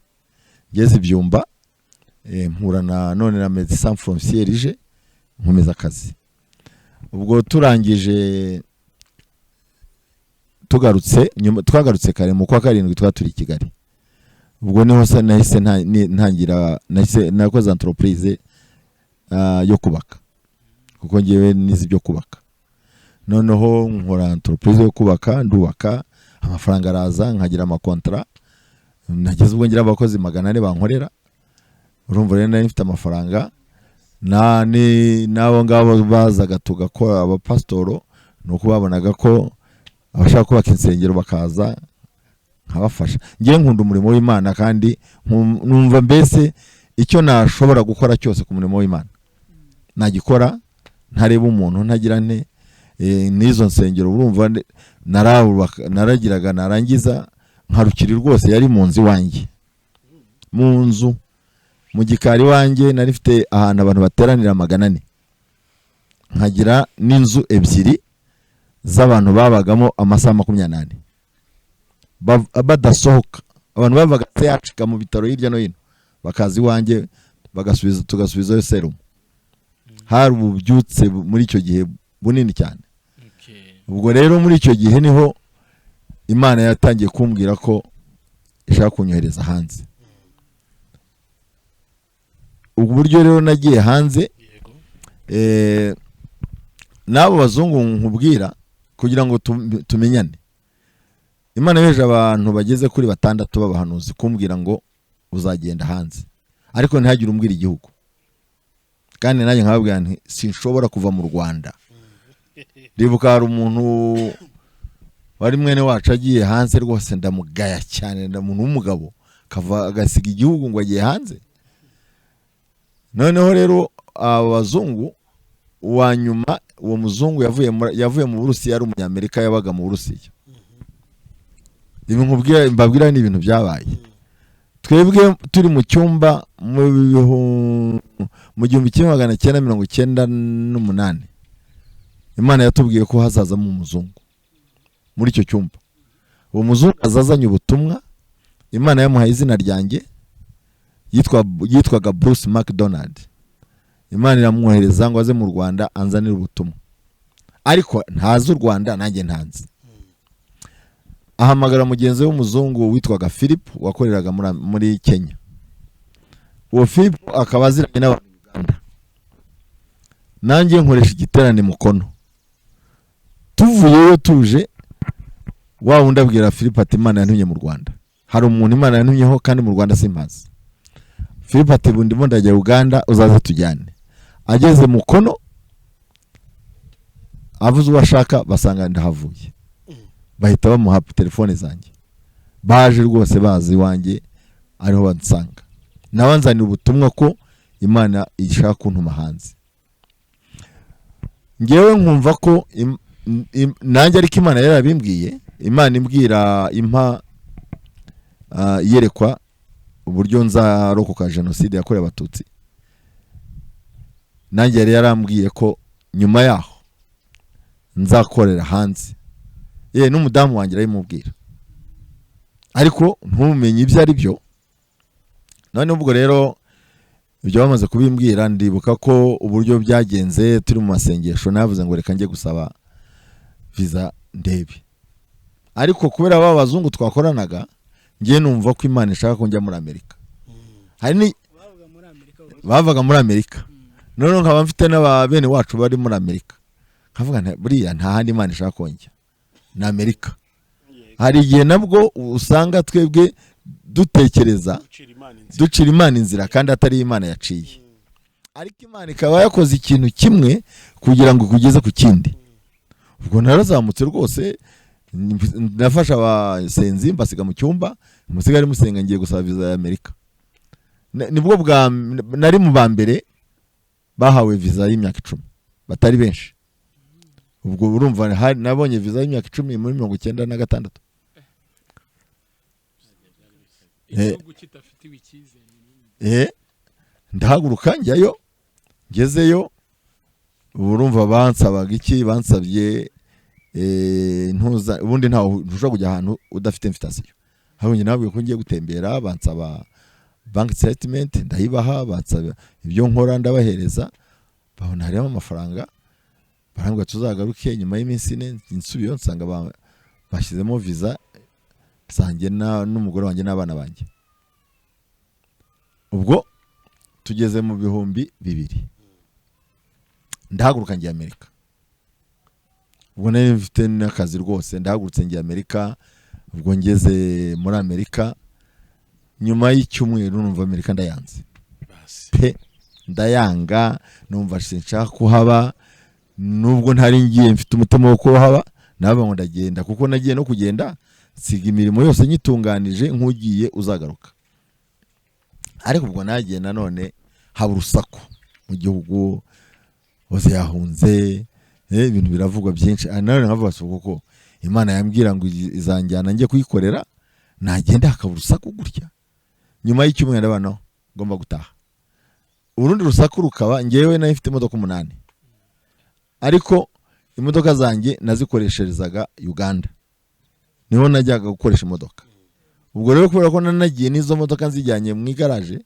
Ngeze ibyumba, mpura na none na Médecins Sans Frontières ije, nkomeza akazi. Ubwo turangije tugarutse nyuma, twagarutse kare mu kwa karindwi, twari turi i Kigali. Ubwo niho se nahise ntangira, nahise nakoze entreprise yo kubaka, kuko ngewe nize ibyo kubaka. Noneho nkora entreprise yo kubaka, ndubaka, amafaranga araza, nkagira amakontara. Nageze ubwo ngira abakozi 400 bankorera. Urumva rero nari mfite amafaranga, na ni n'abo ngabo bazaga tugakora, abapasitoro, ni uko babonaga ko abashaka kubaka insengero bakaza nkabafasha. Ngewe nkunda umurimo w'Imana, kandi numva mbese icyo nashobora gukora cyose ku murimo w'Imana nagikora, ntareba umuntu, ntagira nte. N'izo nsengero urumva naragiraga, narangiza nkarukiri rwose yari mu nzu iwanjye, mu nzu mu gikari iwanjye. Nari mfite ahantu abantu bateranira 400, nkagira n'inzu ebyiri z'abantu babagamo amasaha 24 badasohoka. Abantu bavaga yacika mu bitaro hirya no hino bakaza iwanjye, bagasubiza, tugasubizayo serumu. Hari ububyutse muri icyo gihe bunini cyane. Ubwo rero muri icyo gihe niho Imana yatangiye kumbwira ko ishaka kunyohereza hanze. Ubwo buryo rero nagiye hanze, n'abo bazungu nkubwira, kugira ngo tumenyane, Imana yoheje abantu bageze kuri batandatu b'abahanuzi kumbwira ngo uzagenda hanze, ariko ntihagire umbwira igihugu. Kandi nanjye nkababwira nti sinshobora kuva mu Rwanda. Ndibuka hari umuntu wari mwene wacu agiye hanze, rwose ndamugaya cyane, ndamuntu w'umugabo akava agasiga igihugu ngo agiye hanze. Noneho rero aba bazungu, uwa nyuma, uwo muzungu yavuye mu Burusiya, ari umunyamerika yabaga mu Burusiya. Ibi nkubwira, mbabwira ni ibintu byabaye. Twebwe turi mu cyumba mu 1998, Imana yatubwiye ko hazazamo umuzungu muri icyo cyumba. Uwo muzungu azazanye ubutumwa, Imana yamuhaye izina ryanjye, yitwaga Bruce McDonald. Imana iramwohereza ngo aze mu Rwanda anzanire ubutumwa, ariko ntazi u Rwanda, nanjye ntanzi. Ahamagara mugenzi we w'umuzungu witwaga Philip wakoreraga muri Kenya. Uwo Philip akaba aziranye n'abantu Uganda. Nanjye nkoresha igiterane Mukono. Tuvuyeyo tuje, wa wundi abwira Philip ati Imana yantumye mu Rwanda, hari umuntu Imana yantumyeho kandi mu Rwanda simpazi. Philip ati ndimo ndajya Uganda, uzaze tujyane. Ageze Mukono avuze uwo ashaka, basanga ndahavuye, bahita bamuha telefone zanjye. Baje rwose bazi iwanjye ariho bansanga, nawe nzanira ubutumwa ko Imana ishaka kuntuma hanze. Ngewe nkumva ko nanjye ariko Imana yarabimbwiye. Imana imbwira, impa iyerekwa uburyo nzarokoka jenoside yakorewe Abatutsi. Nanjye yari yarambwiye ko nyuma yaho nzakorera hanze. Ye n'umudamu wanjye arabimubwira, ariko ntumenye ibyo ari byo. None ubwo rero ibyo bamaze kubimbwira, ndibuka ko uburyo byagenze, turi mu masengesho, navuze ngo reka njye gusaba viza ndebe. Ariko kubera ba bazungu twakoranaga, ngiye numva ko Imana ishaka ko njya muri Amerika. Hari ni bavaga muri Amerika, noneho nkaba mfite n'aba bene wacu bari muri Amerika, nkavuga nti buriya nta handi Imana ishaka ko njya, ni Amerika. Hari igihe nabwo usanga twebwe dutekereza Gucira Imana inzira. Ducira Imana inzira kandi atari Imana yaciye, ariko Imana ikaba yakoze ikintu kimwe kugira ngo ikugeze ku kindi. Ubwo narazamutse rwose, nafashe abasenzi mbasiga mu cyumba, musigare musenga, ngiye gusaba viza ya Amerika. Nibwo bwa nari mu ba mbere bahawe viza y'imyaka 10, batari benshi. Ubwo urumva nabonye viza y'imyaka 10 muri 96. Igihugu kidafitiwe icyizere. Ndahaguruka njyayo, ngezeyo urumva bansabaga iki? Bansabye ntuza ubundi ntawe ntushobora kujya ahantu udafite invitation. Aho njye nababwiye ko ngiye gutembera, bansaba bank statement ndayibaha, bansaba ibyo nkora ndabahereza, babona harimo amafaranga, barambwira tuzagaruke nyuma y'iminsi 4. Nsubiyeyo nsanga bashyizemo visa zanjye n'umugore wanjye n'abana banjye. Ubwo tugeze mu 2000, ndahaguruka ngiye Amerika. Ubwo nari mfite n'akazi rwose, ndahagurutse ngiye Amerika. Ubwo ngeze muri Amerika nyuma y'icyumweru numva Amerika ndayanze. Basi. Pe, ndayanga, numva sinshaka kuhaba, nubwo ntari ngiye mfite umutima wo kuhaba. Nawe ngo ndagenda, kuko nagiye no kugenda nsiga imirimo yose nyitunganije nk'ugiye uzagaruka. Ariko ubwo nagiye nanone haba urusaku mu gihugu, hose yahunze, ibintu biravugwa byinshi. Nanone nkavuga si kuko Imana yambwira ngo izanjyana njye kuyikorera, nagenda hakaba urusaku gutya. Nyuma y'icyumweru ndabona ngomba gutaha. Urundi rusaku rukaba, ngewe nari mfite imodoka 8, ariko imodoka zanjye nazikoresherezaga Uganda, niho najyaga gukoresha imodoka. Ubwo rero kubera ko nanagiye n'izo modoka nzijyanye mu igaraje,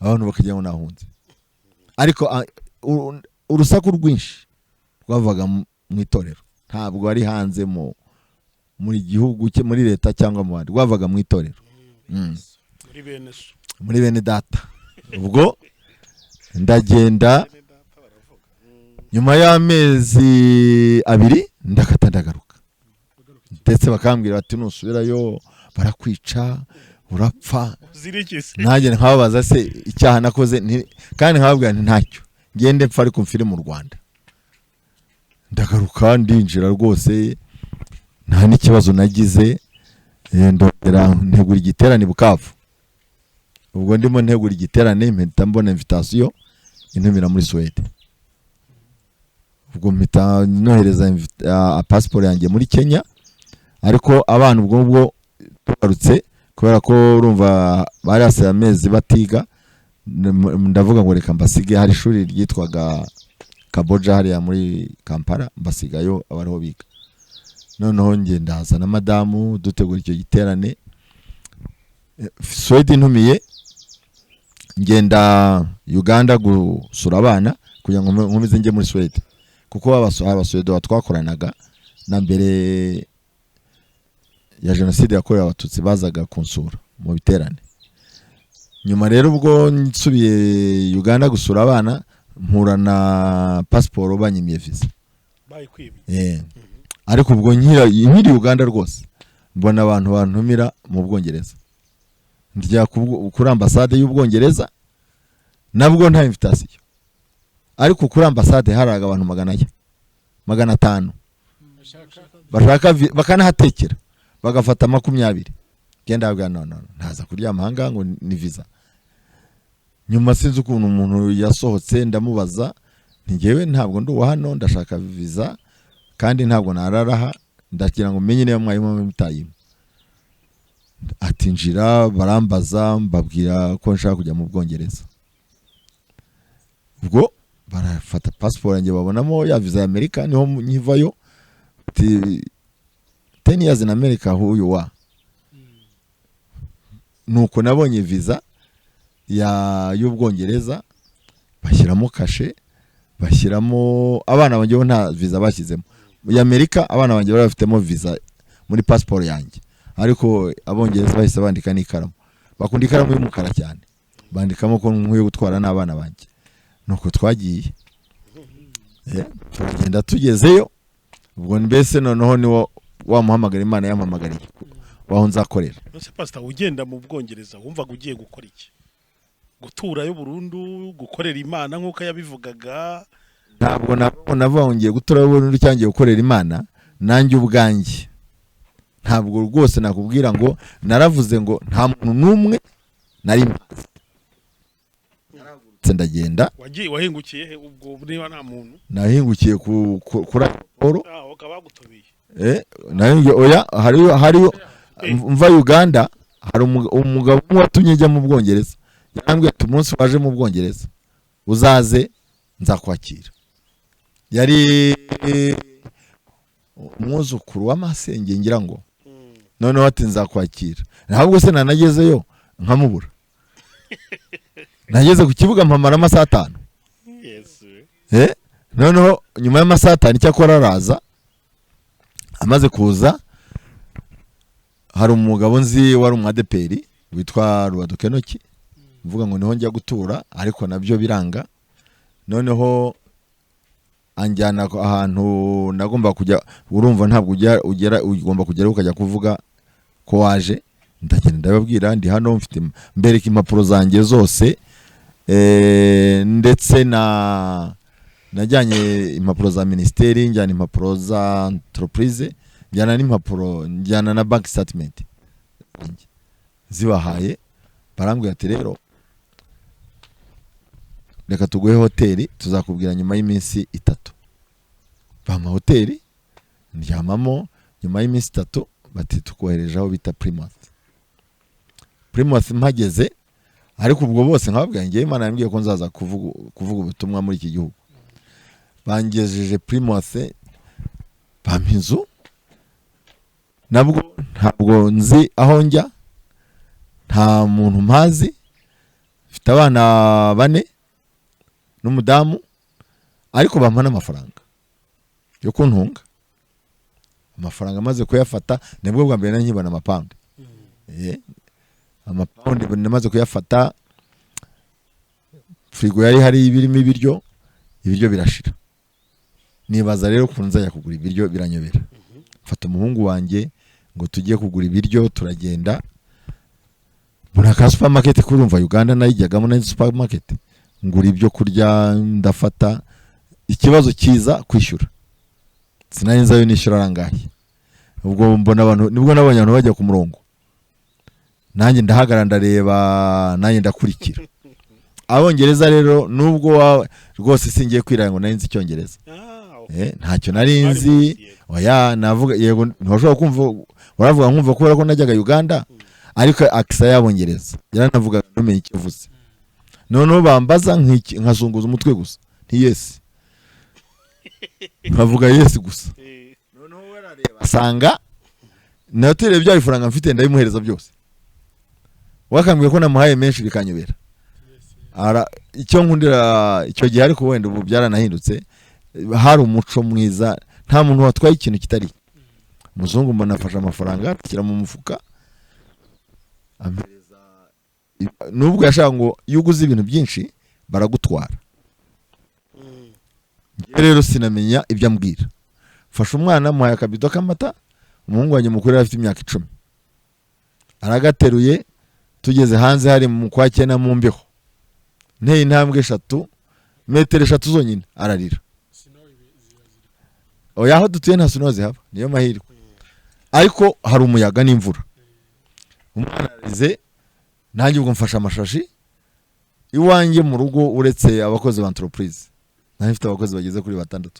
abantu bakagira ngo nahunze. Ariko urusaku rwinshi rwavaga mu itorero, ntabwo ari hanze muri gihugu cye, muri leta cyangwa mu bandi, rwavaga mu itorero. Muri bene so. Muri bene data. Ubwo ndagenda, Bene data baravuga. Nyuma y'amezi 2 ndakata ndagaruka, ndetse bakambwira bati nusubirayo barakwica, urapfa. Zirikize. Nanjye nkababaza se icyaha nakoze kandi nkababwira nti ntacyo, ngende mpfa ariko mfire mu Rwanda. Ndagaruka ndinjira rwose nta n'ikibazo nagize. Ndongera ntegura igiterane i Bukavu. Ubwo ndimo ntegura igiterane mpita mbona invitation intumira muri Suwede. Ubwo mpita nohereza passport yanjye muri Kenya. Ariko abana ubwo ngubwo tugarutse, kubera ko urumva bari hasigaye amezi batiga, ndavuga ngo reka mbasige. Hari ishuri ryitwaga Kaboja hariya muri Kampala, mbasigayo abariho biga. Noneho njye ndaza na madamu dutegura icyo giterane. Suwede intumiye, ngenda Uganda gusura abana kugira ngo nkomeze njye muri Suwede, kuko Abasuwede twakoranaga na mbere ya jenoside yakorewe Abatutsi bazaga kunsura mu biterane. Nyuma rero ubwo nsubiye Uganda gusura abana, mpura na pasiporo banyimiye visa. Bayikwibye. Ariko ubwo nkiri Uganda rwose mbona abantu bantumira mu Bwongereza, njya kuri ambasade y'Ubwongereza, nabwo nta invitation, ariko kuri ambasade haraga abantu 400, 500 bashaka bakanahatekera bagafata 20. Genda ndabwira no no no, ntaza kuryama ahangaha ngo ni visa. Nyuma sinzi ukuntu umuntu yasohotse, ndamubaza nti njyewe ntabwo ndi uwa hano, ndashaka visa kandi ntabwo nararaha, ndagira ngo menye niba mwarimu mutayima. Ati njira. Barambaza, mbabwira ko nshaka kujya mu Bwongereza. Ubwo barafata pasiporo yanjye babonamo ya visa ya Amerika, niho nkivayo. Ati 10 years in America, who you are. Nuko nabonye visa ya y'Ubwongereza, bashyiramo kashe, bashyiramo abana banjye bo nta visa bashyizemo ya Amerika. Abana banjye bari bafitemo visa muri pasiporo yanjye, ariko Abongereza bahise bandika n'ikaramu, bakunda ikaramu y'umukara cyane, bandikamo ko nkwiye gutwara n'abana banjye. Nuko twagiye, turagenda. Tugezeyo ubwo mbese noneho niwo wamuhamagara Imana yampamagariye waho nzakorera. None pastor, ugenda mu Bwongereza wumvaga ugiye gukora iki? Guturayo burundu, gukorera Imana nk'uko yabivugaga? Ntabwo navuga ngo ngiye guturayo burundu cyangwa ngiye gukorera Imana. Nanjye ubwanjye ntabwo rwose nakubwira ngo naravuze ngo nta muntu n'umwe nari mpazi. Narahagurutse ndagenda. Wagiye wahingukiye he ubwo niba nta muntu? Nahingukiye kuri aéroport. Ah, bakaba bagutumiye. Nahingukiye, oya, hariyo mva Uganda hari umugabo umwe watumye njya mu Bwongereza. Yarambwiye ati umunsi waje mu Bwongereza uzaze nzakwakira. Yari umwuzukuru w'amasenge ngira ngo, noneho ati nzakwakira. Ntabwo se nanagezeyo nkamubura. Nageze ku kibuga mpamara amasaha 5. Noneho nyuma y'amasaha 5 icyakora araza. Amaze kuza hari umugabo nzi wari umwadeperi witwa Ruwadukenoki, mvuga ngo niho njya gutura, ariko nabyo biranga. Noneho anjyana ahantu nagomba kujya, urumva ntabwo ugera ugomba kugera ukajya kuvuga ko waje. Ndagenda ndababwira ndi hano, mfite mbereka impapuro zanjye zose, ndetse na najyanye impapuro za minisiteri, njyana impapuro za entreprise, njyana n'impapuro, njyana na bank statement zibahaye. Barambwira ati rero reka tuguhe hoteli, tuzakubwira nyuma y'iminsi 3. Bampa hoteli ndyamamo, nyuma y'iminsi 3 bati tukohereje aho bita Plymouth. Plymouth mpageze, ariko ubwo bose nkababwira ngewe Imana yambwiye ko nzaza kuvuga ubutumwa muri iki gihugu. Bangejeje Plymouth, bampa inzu, nabwo ntabwo nzi aho njya, nta muntu mpazi, mfite abana 4 n'umudamu, ariko bampa n'amafaranga yo kuntunga. Amafaranga amaze kuyafata, nibwo bwa mbere nari nkibona amapawundi. Amapawundi namaze kuyafata, firigo yari hari ibirimo ibiryo, ibiryo birashira. Nibaza rero ukuntu nzajya kugura ibiryo, biranyobera. Mfata umuhungu wanjye ngo tujye kugura ibiryo, turagenda mbona ka supermarket, kurumva Uganda nayijyagamo na supermarket, ngura ibyo kurya ndafata. Ikibazo kiza kwishyura, sinari nzayo nishyura arangahe. Ubwo mbona abantu, nibwo nabonye abantu bajya ku murongo, nanjye ndahagarara ndareba, nanjye ndakurikira. Abongereza rero nubwo rwose singiye kwiranga ngo nari nzi icyongereza, ntacyo nari nzi. Oya navuga yego, ntashobora kumva uravuga nkumva kubera ko najyaga Uganda, ariko akisa y'abongereza yaranavuga ntumenye icyo avuze. Noneho bambaza nkazunguza umutwe gusa, nti yes, nkavuga yes gusa. Noneho warareba asanga natereye bya bifaranga mfite ndabimuhereza byose, wakambwiye ko namuhaye menshi bikanyobera. Icyo nkundira icyo gihe, ariko wenda ubu byaranahindutse, hari umuco mwiza, nta muntu watwaye ikintu kitari. Umuzungu mbona afashe amafaranga ashyira mu mufuka ampereza, nubwo yashaka ngo iyo uguze ibintu byinshi baragutwara. Njye rero sinamenya ibyo ambwira. Fasha umwana muhaye akabido k'amata, umuhungu wanjye mukuru yari afite imyaka 10, aragateruye. Tugeze hanze hari mu kwa 9 mu mbeho, nteye intambwe 3, metero 3 zonyine ararira. Oya aho dutuye nta snow zihaba, niyo mahirwe, ariko hari umuyaga n'imvura. Umwana arize, nanjye ubwo mfasha amashashi iwanjye mu rugo, uretse abakozi ba entreprise nari mfite abakozi bageze kuri 6.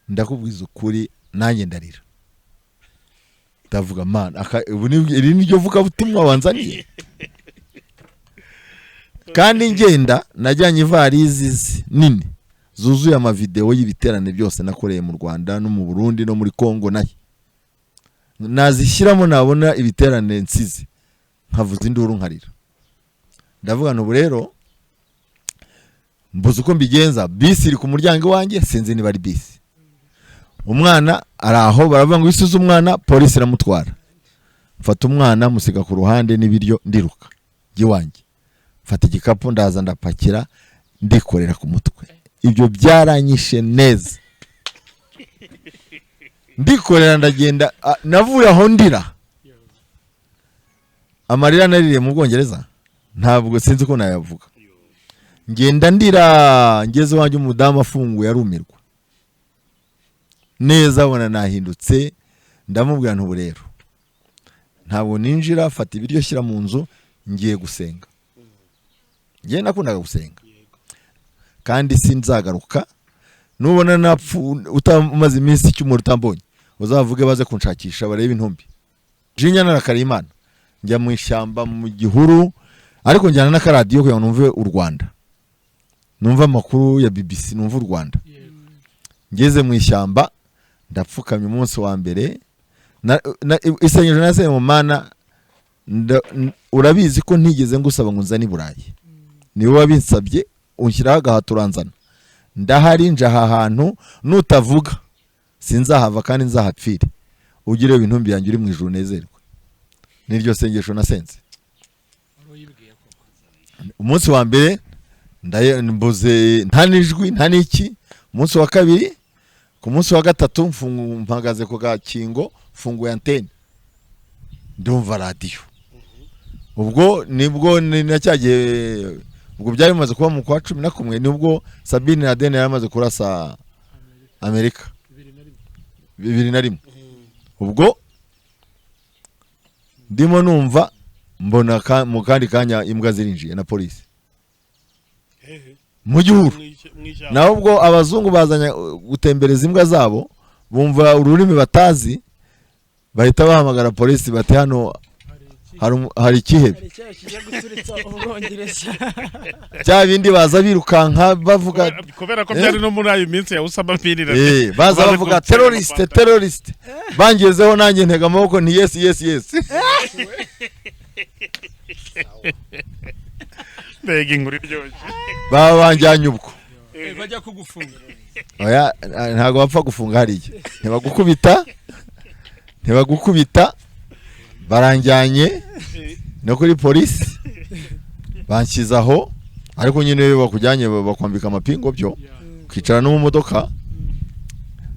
Ndakubwiza ukuri nanjye ndarira, ndavuga mana ubu iri niryo vuga butumwa wanzaniye. Kandi ngenda najyanye ivarizi nini zuzuye amavideo y'ibiterane byose nakoreye mu Rwanda no mu Burundi no muri Kongo, nayo nazishyiramo nabona ibiterane nsize nkavuza induru nkarira. Ndavuga nti ubu rero mbuze uko mbigenza, bisi iri ku muryango wanjye sinzi niba ari bisi. Umwana ari aho, baravuga ngo isize umwana polisi iramutwara. Mfata umwana musiga ku ruhande n'ibiryo, ndiruka njye iwanjye, mfata igikapu ndaza ndapakira ndikorera ku mutwe. Ibyo byaranyishe neza, ndikorera ndagenda. Navuye aho ndira, amarira naririye mu Bwongereza ntabwo sinzi ko nayavuga. Ngenda ndira, ngeze iwanjye umudamu afunguye arumirwa neza, abona nahindutse. Ndamubwira nti ubu rero ntabwo ninjira, fata ibiryo shyira mu nzu, ngiye gusenga. Ngiye nakundaga gusenga kandi sinzagaruka. Nubona napfu utamaze iminsi icyumweru utambonye, uzavuge baze kunshakisha barebe intumbi. Jinya narakariye Imana. Njya mu ishyamba mu gihuru, ariko njyana n'akaradiyo kugira ngo numve u Rwanda, numve amakuru ya BBC, numve u Rwanda. Ngeze mu ishyamba ndapfukamye. Umunsi wa mbere isengesho nasenye mu Mana, urabizi ko ntigeze ngusaba ngo nzane i Burayi, niwe wabinsabye, unshyiraho agahato uranzana, ndahari, nje aha hantu, nutavuga sinzahava kandi nzahapfire, ugire ibintumbi yanjye uri mu ijuru unezerwe. Niryo sengesho nasenze. Umunsi wa mbere mbuze, nta n'ijwi, nta n'iki. Umunsi wa kabiri, ku munsi wa gatatu mpagaze ku gakingo, mfunguye antene, ndumva radiyo. Ubwo nibwo ni na cya gihe, ubwo byari bimaze kuba mu kwa 11, nibwo Bin Laden yari amaze kurasa Amerika 2001. Ubwo ndimo numva, mbona mu kandi kanya imbwa zirinjiye na polisi Hehe? Mu gihuru. Mw'ishyamba. Naho ubwo abazungu bazanye gutembereza imbwa zabo, bumva ururimi batazi, bahita bahamagara polisi bati: "Hano hari ikihebe." Hari icyaha kijya guturitsa Ubwongereza. Bya bindi baza birukanka bavuga. Kubera ko byari no muri ayo minsi ya Usama bin Laden. Baza Baje bavuga gutera "Terroriste, Rwanda. terroriste." Bangezeho nanjye ntega amaboko nti: "Yes, yes, yes." Mbega inkuru iryoshye! Baba banjyanye ubwo. Bajya kugufunga? Oya, ntabwo bapfa gufunga hariya, ntibagukubita, ntibagukubita. Baranjyanye no kuri polisi, banshyize aho, ariko nyine iyo bakujyanye bakwambika amapingo byo ukicara no mu modoka.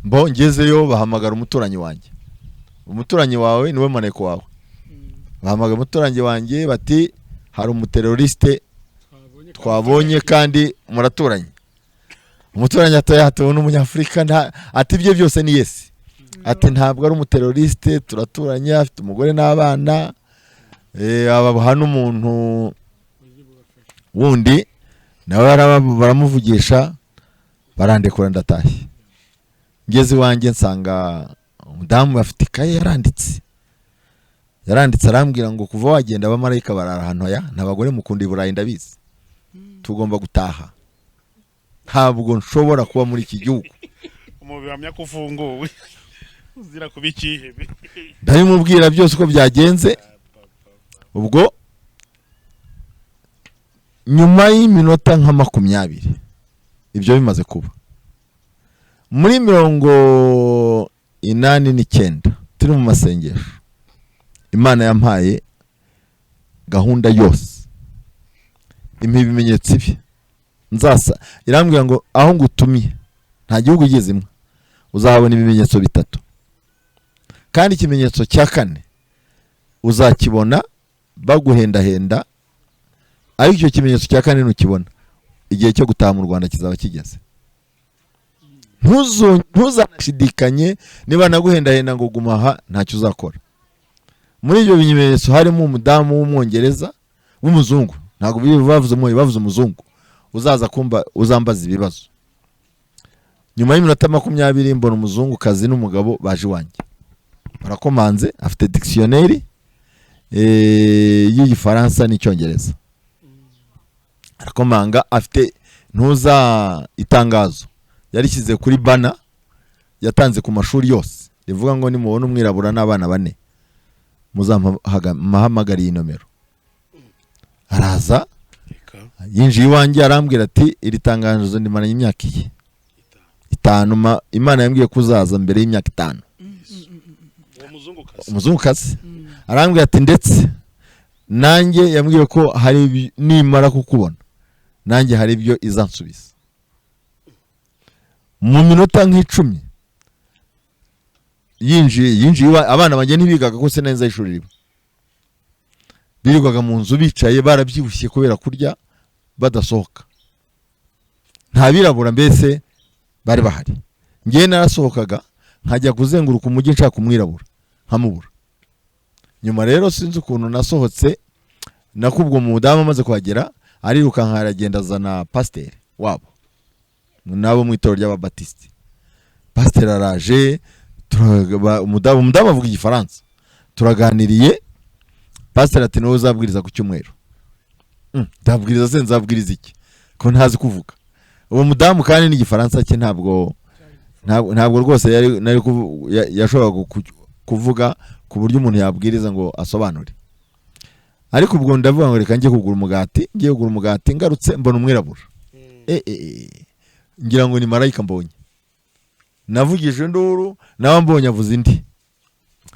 Mbo ngezeyo bahamagara umuturanyi wanjye. Umuturanyi wawe niwe maneko wawe. Bahamagara umuturanyi wanjye bati: "Hari umuteroriste twabonye kandi muraturanye." Umuturanyi atoya ati: "N'umunyafurika nta," ati: "Ibyo byose ni yes," ati: "Ntabwo ari umuteroriste, turaturanye, afite umugore n'abana." Abaha n'umuntu wundi nawe baramuvugisha, barandekura, ndatashye. Ngeze iwanjye nsanga umudamu afite ikaye, yaranditse, yaranditse, arambwira ngo: "Kuva wagenda abamarayika barara ahantu aya, nta bagore mukunda i Burayi, ndabizi, tugomba gutaha, ntabwo nshobora kuba muri iki gihugu." Umubiri wamya ko ufunguwe uzira kuba ikihebe. Ndabimubwira byose uko byagenze. Ubwo nyuma y'iminota nka 20 ibyo bimaze kuba, muri 89 turi mu masengesho, Imana yampaye gahunda yose, impa ibimenyetso ibi nzasa, irambwira ngo: "Aho ngutumiye nta gihugu ugezemo uzahabona ibimenyetso bitatu, kandi ikimenyetso cya kane uzakibona baguhendahenda, ariko icyo kimenyetso cya kane nukibona, igihe cyo gutaha mu Rwanda kizaba kigeze. Ntuzanashidikanye, niba naguhendahenda ngo guma aha, ntacyo uzakora." Muri ibyo bimenyetso harimo umudamu w'Umwongereza w'umuzungu, ntabwo bavuze umwe, bavuze umuzungu uzaza kumba, uzambaza ibibazo. Nyuma y'iminota 20 mbona umuzungukazi n'umugabo baje iwanjye, barakomanze, afite dictionnaire y'Igifaransa n'Icyongereza, arakomanga, afite ntuza itangazo yarishyize kuri bana yatanze ku mashuri yose, rivuga ngo: "Nimubona umwirabura n'abana bane muzamuhamagare iyi nomero." Araza, yinjiye iwanjye, arambwira ati: "Iri tangazo ndimaranye imyaka iyi 5, Imana yambwiye ko uzaza mbere y'imyaka 5." Uwo muzungukazi? Umuzungukazi. Arambwira ati: "Ndetse nanjye yambwiye ko hari nimara kukubona nanjye hari ibyo izansubiza." Mu minota nk'10 yinjiye abana banjye ntibigaga ko se neza ishuri riba, birirwaga mu nzu bicaye barabyibushye kubera kurya badasohoka, nta birabura mbese bari bahari. Ngewe narasohokaga nkajya kuzenguruka umujyi nshaka umwirabura nkamubura. Nyuma rero sinzi ukuntu nasohotse, nakubwo umudamu amaze kuhagera arirukanka aragenda azana pasiteri wabo nabo mu itorero ry'Ababatisiti. Pasiteri araje, umudamu avuga Igifaransa, turaganiriye. Pasiteri ati: "Niwe uzabwiriza ku cyumweru." Ndabwiriza se? Nzabwiriza iki ko ntazi kuvuga? Uwo mudamu kandi n'igifaransa cye ntabwo rwose yari nari yashoboraga kuvuga ku buryo umuntu yabwiriza ngo asobanure. Ariko ubwo ndavuga ngo reka njye kugura umugati. Ngiye kugura umugati, ngarutse mbona umwirabura. Ngira ngo ni marayika mbonye. Navugije induru, nawe mbonye avuze indi.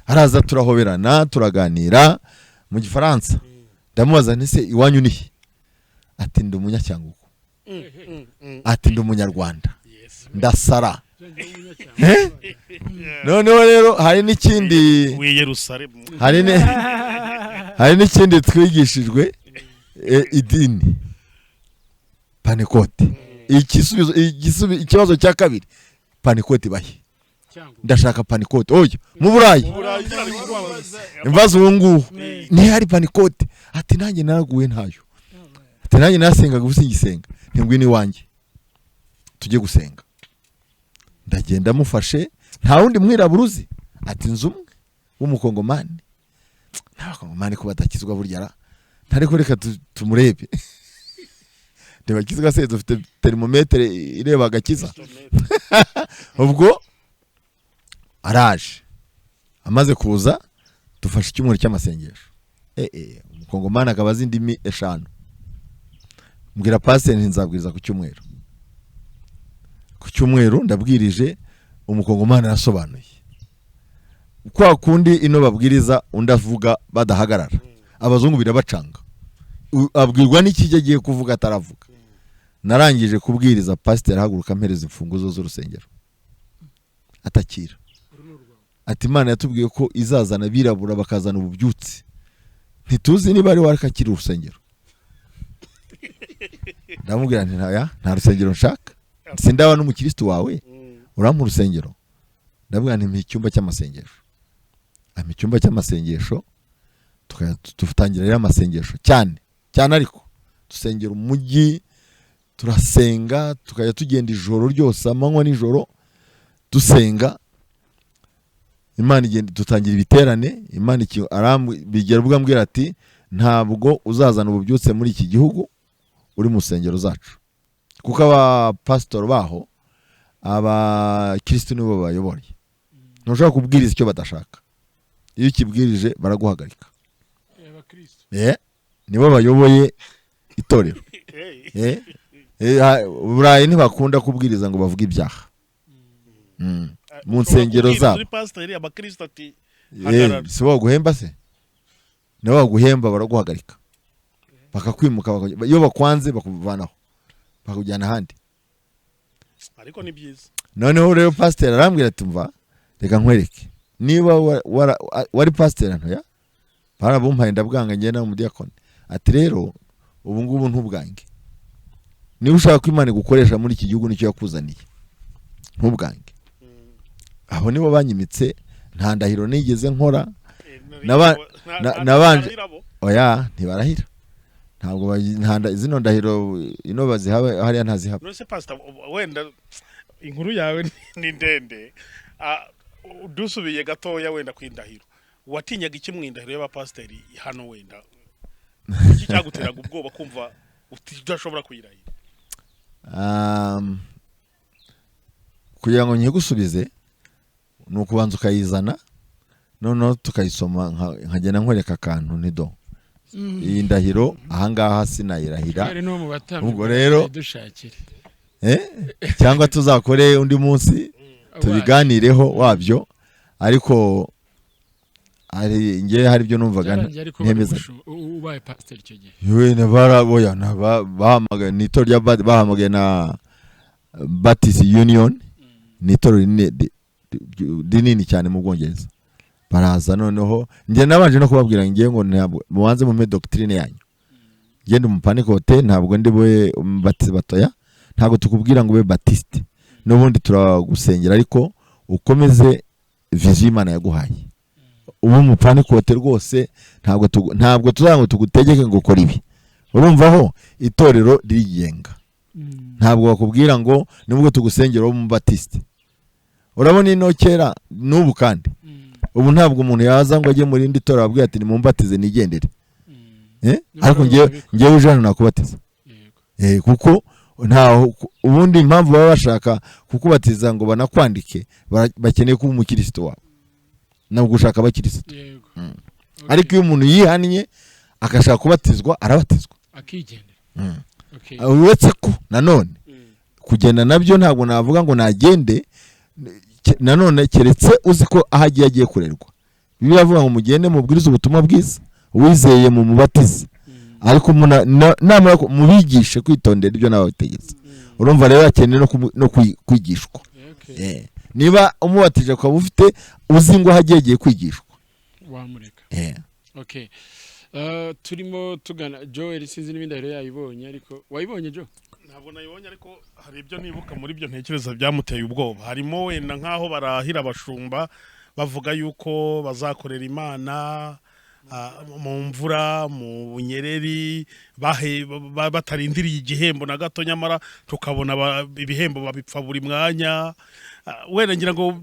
Araza, turahoberana, turaganira mu gifaransa. Ndamubaza nti: "Se iwanyu ni he?" Ati: "Ndi umunyacyangugu." Ati: "Ndi umunyarwanda." Ndasara. Eh? Noneho rero hari n'ikindi. W'i Yerusalemu. Hari n'ikindi twigishijwe, idini Pantekote. Igisubizo, ikibazo cya kabiri: "Pantekote bahe?" "Ndashaka Pantekote." Oya, mu Burayi. Burayi ari kubabaza. Imbazo ubu ngubu ntihari Pantekote. Ati: "Nanjye naraguye ntayo." Ati: "Nanjye nasengaga, ubu singisenga." Nti: "Ngwino iwanjye tujye gusenga." Ndagenda mufashe. "Nta wundi mwirabura uzi?" Ati: "Nzi umwe w'umukongomani." N'abakongomani ko badakizwa burya ra? Ntariko reka tumurebe ntibakizwa se? Dufite thermomètre ireba agakiza. Ubwo araje. Amaze kuza, dufashe icyumweru cy'amasengesho. Umukongomani akaba azi indimi 5. Mbwira pasiteri nti: "Nzabwiriza ku cyumweru." Ku cyumweru ndabwirije, umukongomani arasobanuye. Kwa kundi ino babwiriza undi avuga badahagarara, abazungu birabacanga. Abwirwa n'ikijya agiye kuvuga ataravuga. Narangije kubwiriza, pasiteri ahaguruka ampereza imfunguzo z'urusengero, atakira, ati: "Imana yatubwiye ko izazana abirabura bakazana ububyutse, ntituzi niba ari wakakira urusengero." Ndamubwira nti: "Ntaya, nta rusengero nshaka, sindaba n'umukristo wawe, urampa urusengero?" Ndamubwira nti: "Mpa icyumba cy'amasengesho." Ampa icyumba cy'amasengesho, tutangira rero amasengesho cyane cyane, ariko dusengera umujyi. Turasenga, tukajya tugenda ijoro ryose, amanywa nijoro, dusenga. Imana igenda, dutangira ibiterane. Imana bigera ubwo ambwira ati: "Ntabwo uzazana ububyutse muri iki gihugu uri mu nsengero zacu, kuko abapasitori baho abakirisitu nibo babayoboye. Ntushobora kubwiriza icyo badashaka, iyo ukibwirije baraguhagarika." Abakristo? Nibo bayoboye itorero. Burayi ntibakunda kubwiriza ngo bavuge ibyaha mu nsengero zabo. Kuri pasiteri abakristo ati: "Hagarara." Si bo baguhemba se? Nibo baguhemba. Baraguhagarika, bakakwimuka, iyo bakwanze bakuvanaho bakujyana ahandi. Ariko ni byiza. Noneho rero pasiteri arambwira ati: "Mva, reka nkwereke, niba wari pasiteri ntoya barabumpaye ndabwanga, ngenda umudiyakoni." Ati: "Rero ubu ngubu ntubwange. Niba ushaka ko Imana igukoresha muri iki gihugu, nicyo yakuzaniye, ntubwange." Aho nibo banyimitse. Nta ndahiro nigeze nkora. Oya, ntibarahira, ntabwo zino ndahiro ino bazihawe hariya ntazihaba. None se pastor, wenda inkuru yawe ni ndende. Dusubiye gatoya wenda ku indahiro, watinyaga iki mu indahiro y'abapasiteri hano? Wenda iki cyaguteraga ubwoba kumva udashobora kuyirahira? Kugira ngo nkigusubize ni ukubanza ukayizana, noneho tukayisoma, nkagenda nkwereka akantu nido iyi ndahiro ahangaha sinayirahira. Hari no mu batambyi. Ubwo rero- dushakire. Eh? Cyangwa tuzakore undi munsi tubiganireho wabyo, ariko hari ngewe hari ibyo numvaga byarangiye ariko ntemeza. Ubaye pasiteri icyo gihe? Yewe, oya, bahamagaye ni itorero rya bahamagaye na Baptist Union, ni itorero rinini cyane mu Bwongereza. Baraza, noneho njye nabanje no kubabwira ngiye ngo ntabwo mubanze mumpe doctrine yanyu. Njye ndi umupanikote, ntabwo ndi bube umubatizi batoya. "Ntabwo tukubwira ngo ube batiste, n'ubundi turagusengera, ariko ukomeze vision Imana yaguhaye, ube umupanikote rwose. Ntabwo tuzagira ngo tugutegeke ngo ukore ibi." Urumva aho itorero ririgenga, ntabwo bakubwira ngo nubwo tugusengera ube umubatiste. Urabona ino kera n'ubu kandi Ubu ntabwo umuntu yaza ngo ajye mu rindi torero ababwira ati nimumbatize nigendere. Eh? Niba Ariko ngewe babikora. Ngewe uje hano nakubatiza. Kuko ntaho ubundi impamvu baba bashaka kukubatiza ngo banakwandike, bakeneye kuba umukirisitu wawe, ntabwo gushaka abakirisitu. Ariko iyo umuntu yihannye agashaka kubatizwa, arabatizwa. Akigendera. Uretse ko nanone kugenda nabyo ntabwo navuga ngo nagende. Nanone keretse uzi ko aho agiye agiye kurerwa. Bibiliya iravuga ngo mugende mubwirize ubutumwa bwiza, uwizeye mu mubatize, ariko namara mubigishe kwitondera ibyo nabategetse. Urumva rero akeneye no kwigishwa. Niba umubatije ukaba ufite uzi ngo aho agiye agiye kwigishwa, wamureka. Okay. Turimo tugana Joel, sinzi n'ibindi rero yayibonye, ariko wayibonye, Joe? Ntabwo nayibonye, ariko hari ibyo nibuka muri byo ntekereza byamuteye ubwoba. Harimo wenda nk'aho barahira abashumba bavuga yuko bazakorera Imana mu mvura, mu bunyereri, batarindiriye igihembo na gato, nyamara tukabona ibihembo babipfa buri mwanya. Wenda ngira ngo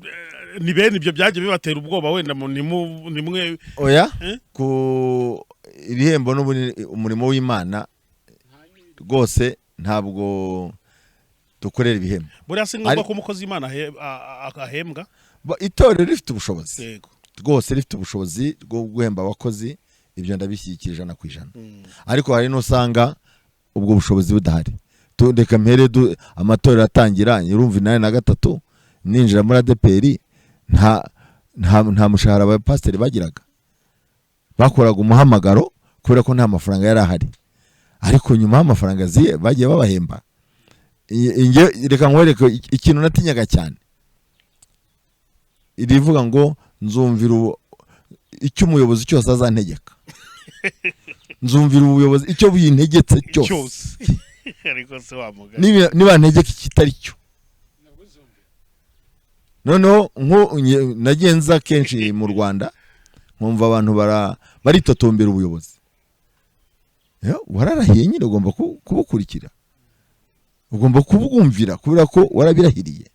ni bene ibyo byagiye bibatera ubwoba, wenda nimwe. Oya. Eh? Ku ibihembo n'ubundi umurimo w'Imana rwose ntabwo dukorera ibihembo. Buriya si ngombwa ko umukozi w'Imana ahembwa. Itorero rifite ubushobozi, rwose rifite ubushobozi bwo guhemba abakozi, ibyo ndabishyigikira 100%. Ariko hari n'usanga ubwo bushobozi budahari. Reka mpere amatorero atangira, urumva 83 ninjira muri ADEPR, nta mushahara abapasiteri bagiraga, bakoraga umuhamagaro kubera ko nta mafaranga yari ahari. Ariko nyuma y'amafaranga aziye bagiye babahemba. Reka nkwereke ikintu natinyaga cyane, irivuga ngo nzumvira icyo umuyobozi cyose azantegeka, nzumvira ubuyobozi icyo bintegetse cyose. Cyose, ariko se wa mugani? Niba ntegeka ikitari cyo, noneho nagiye nza kenshi mu Rwanda nkumva abantu baritotombera ubuyobozi. Wararahiye nyine, ugomba kubukurikira, ugomba kubwumvira kubera ko warabirahiriye.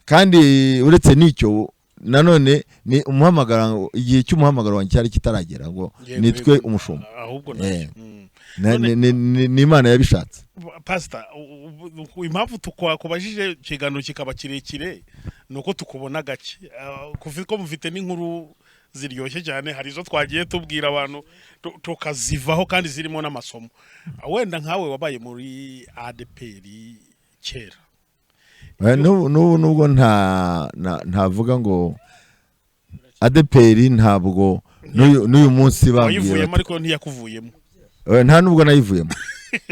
Kandi uretse n'icyo nanone ni umuhamagaro, igihe cy'umuhamagaro wanjye cyari kitaragera ngo nitwe umushumba. Ahubwo nacyo. Ni Imana yabishatse. Pasita, impamvu tukubajije ikiganiro kikaba kirekire ni uko tukubona gake. Kuva ko mufite n'inkuru ziryoshye cyane, hari izo twagiye tubwira abantu tukazivaho kandi zirimo n'amasomo. Wenda nkawe wabaye muri ADEPR kera. N'ubu nubwo ntavuga ngo ADEPR, ntabwo n'uyu munsi bambwiye Wayivuyemo, bati ariko ntiyakuvuyemo. Nta nubwo nayivuyemo.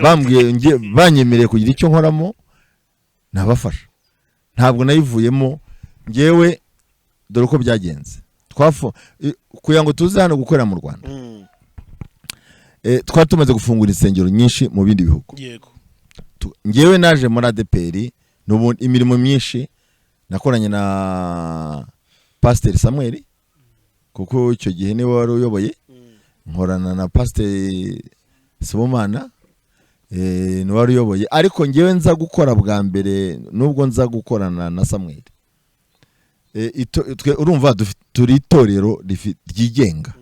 Bambwiye banyemereye kugira icyo nkoramo nabafasha, ntabwo nayivuyemo. Ngewe dore uko byagenze. Kugira ngo tuze hano gukorera mu Rwanda, twari tumaze gufungura insengero nyinshi mu bindi bihugu. Ngewe naje muri ADEPR n'ubu imirimo myinshi nakoranye na Pasiteri Samuel, kuko icyo gihe niwe wari uyoboye. Nkorana na Pasiteri Sibomana, niwe wari uyoboye. Ariko ngewe nza gukora bwa mbere, nubwo nza gukorana na Samuel, twe urumva turi itorero ryigenga.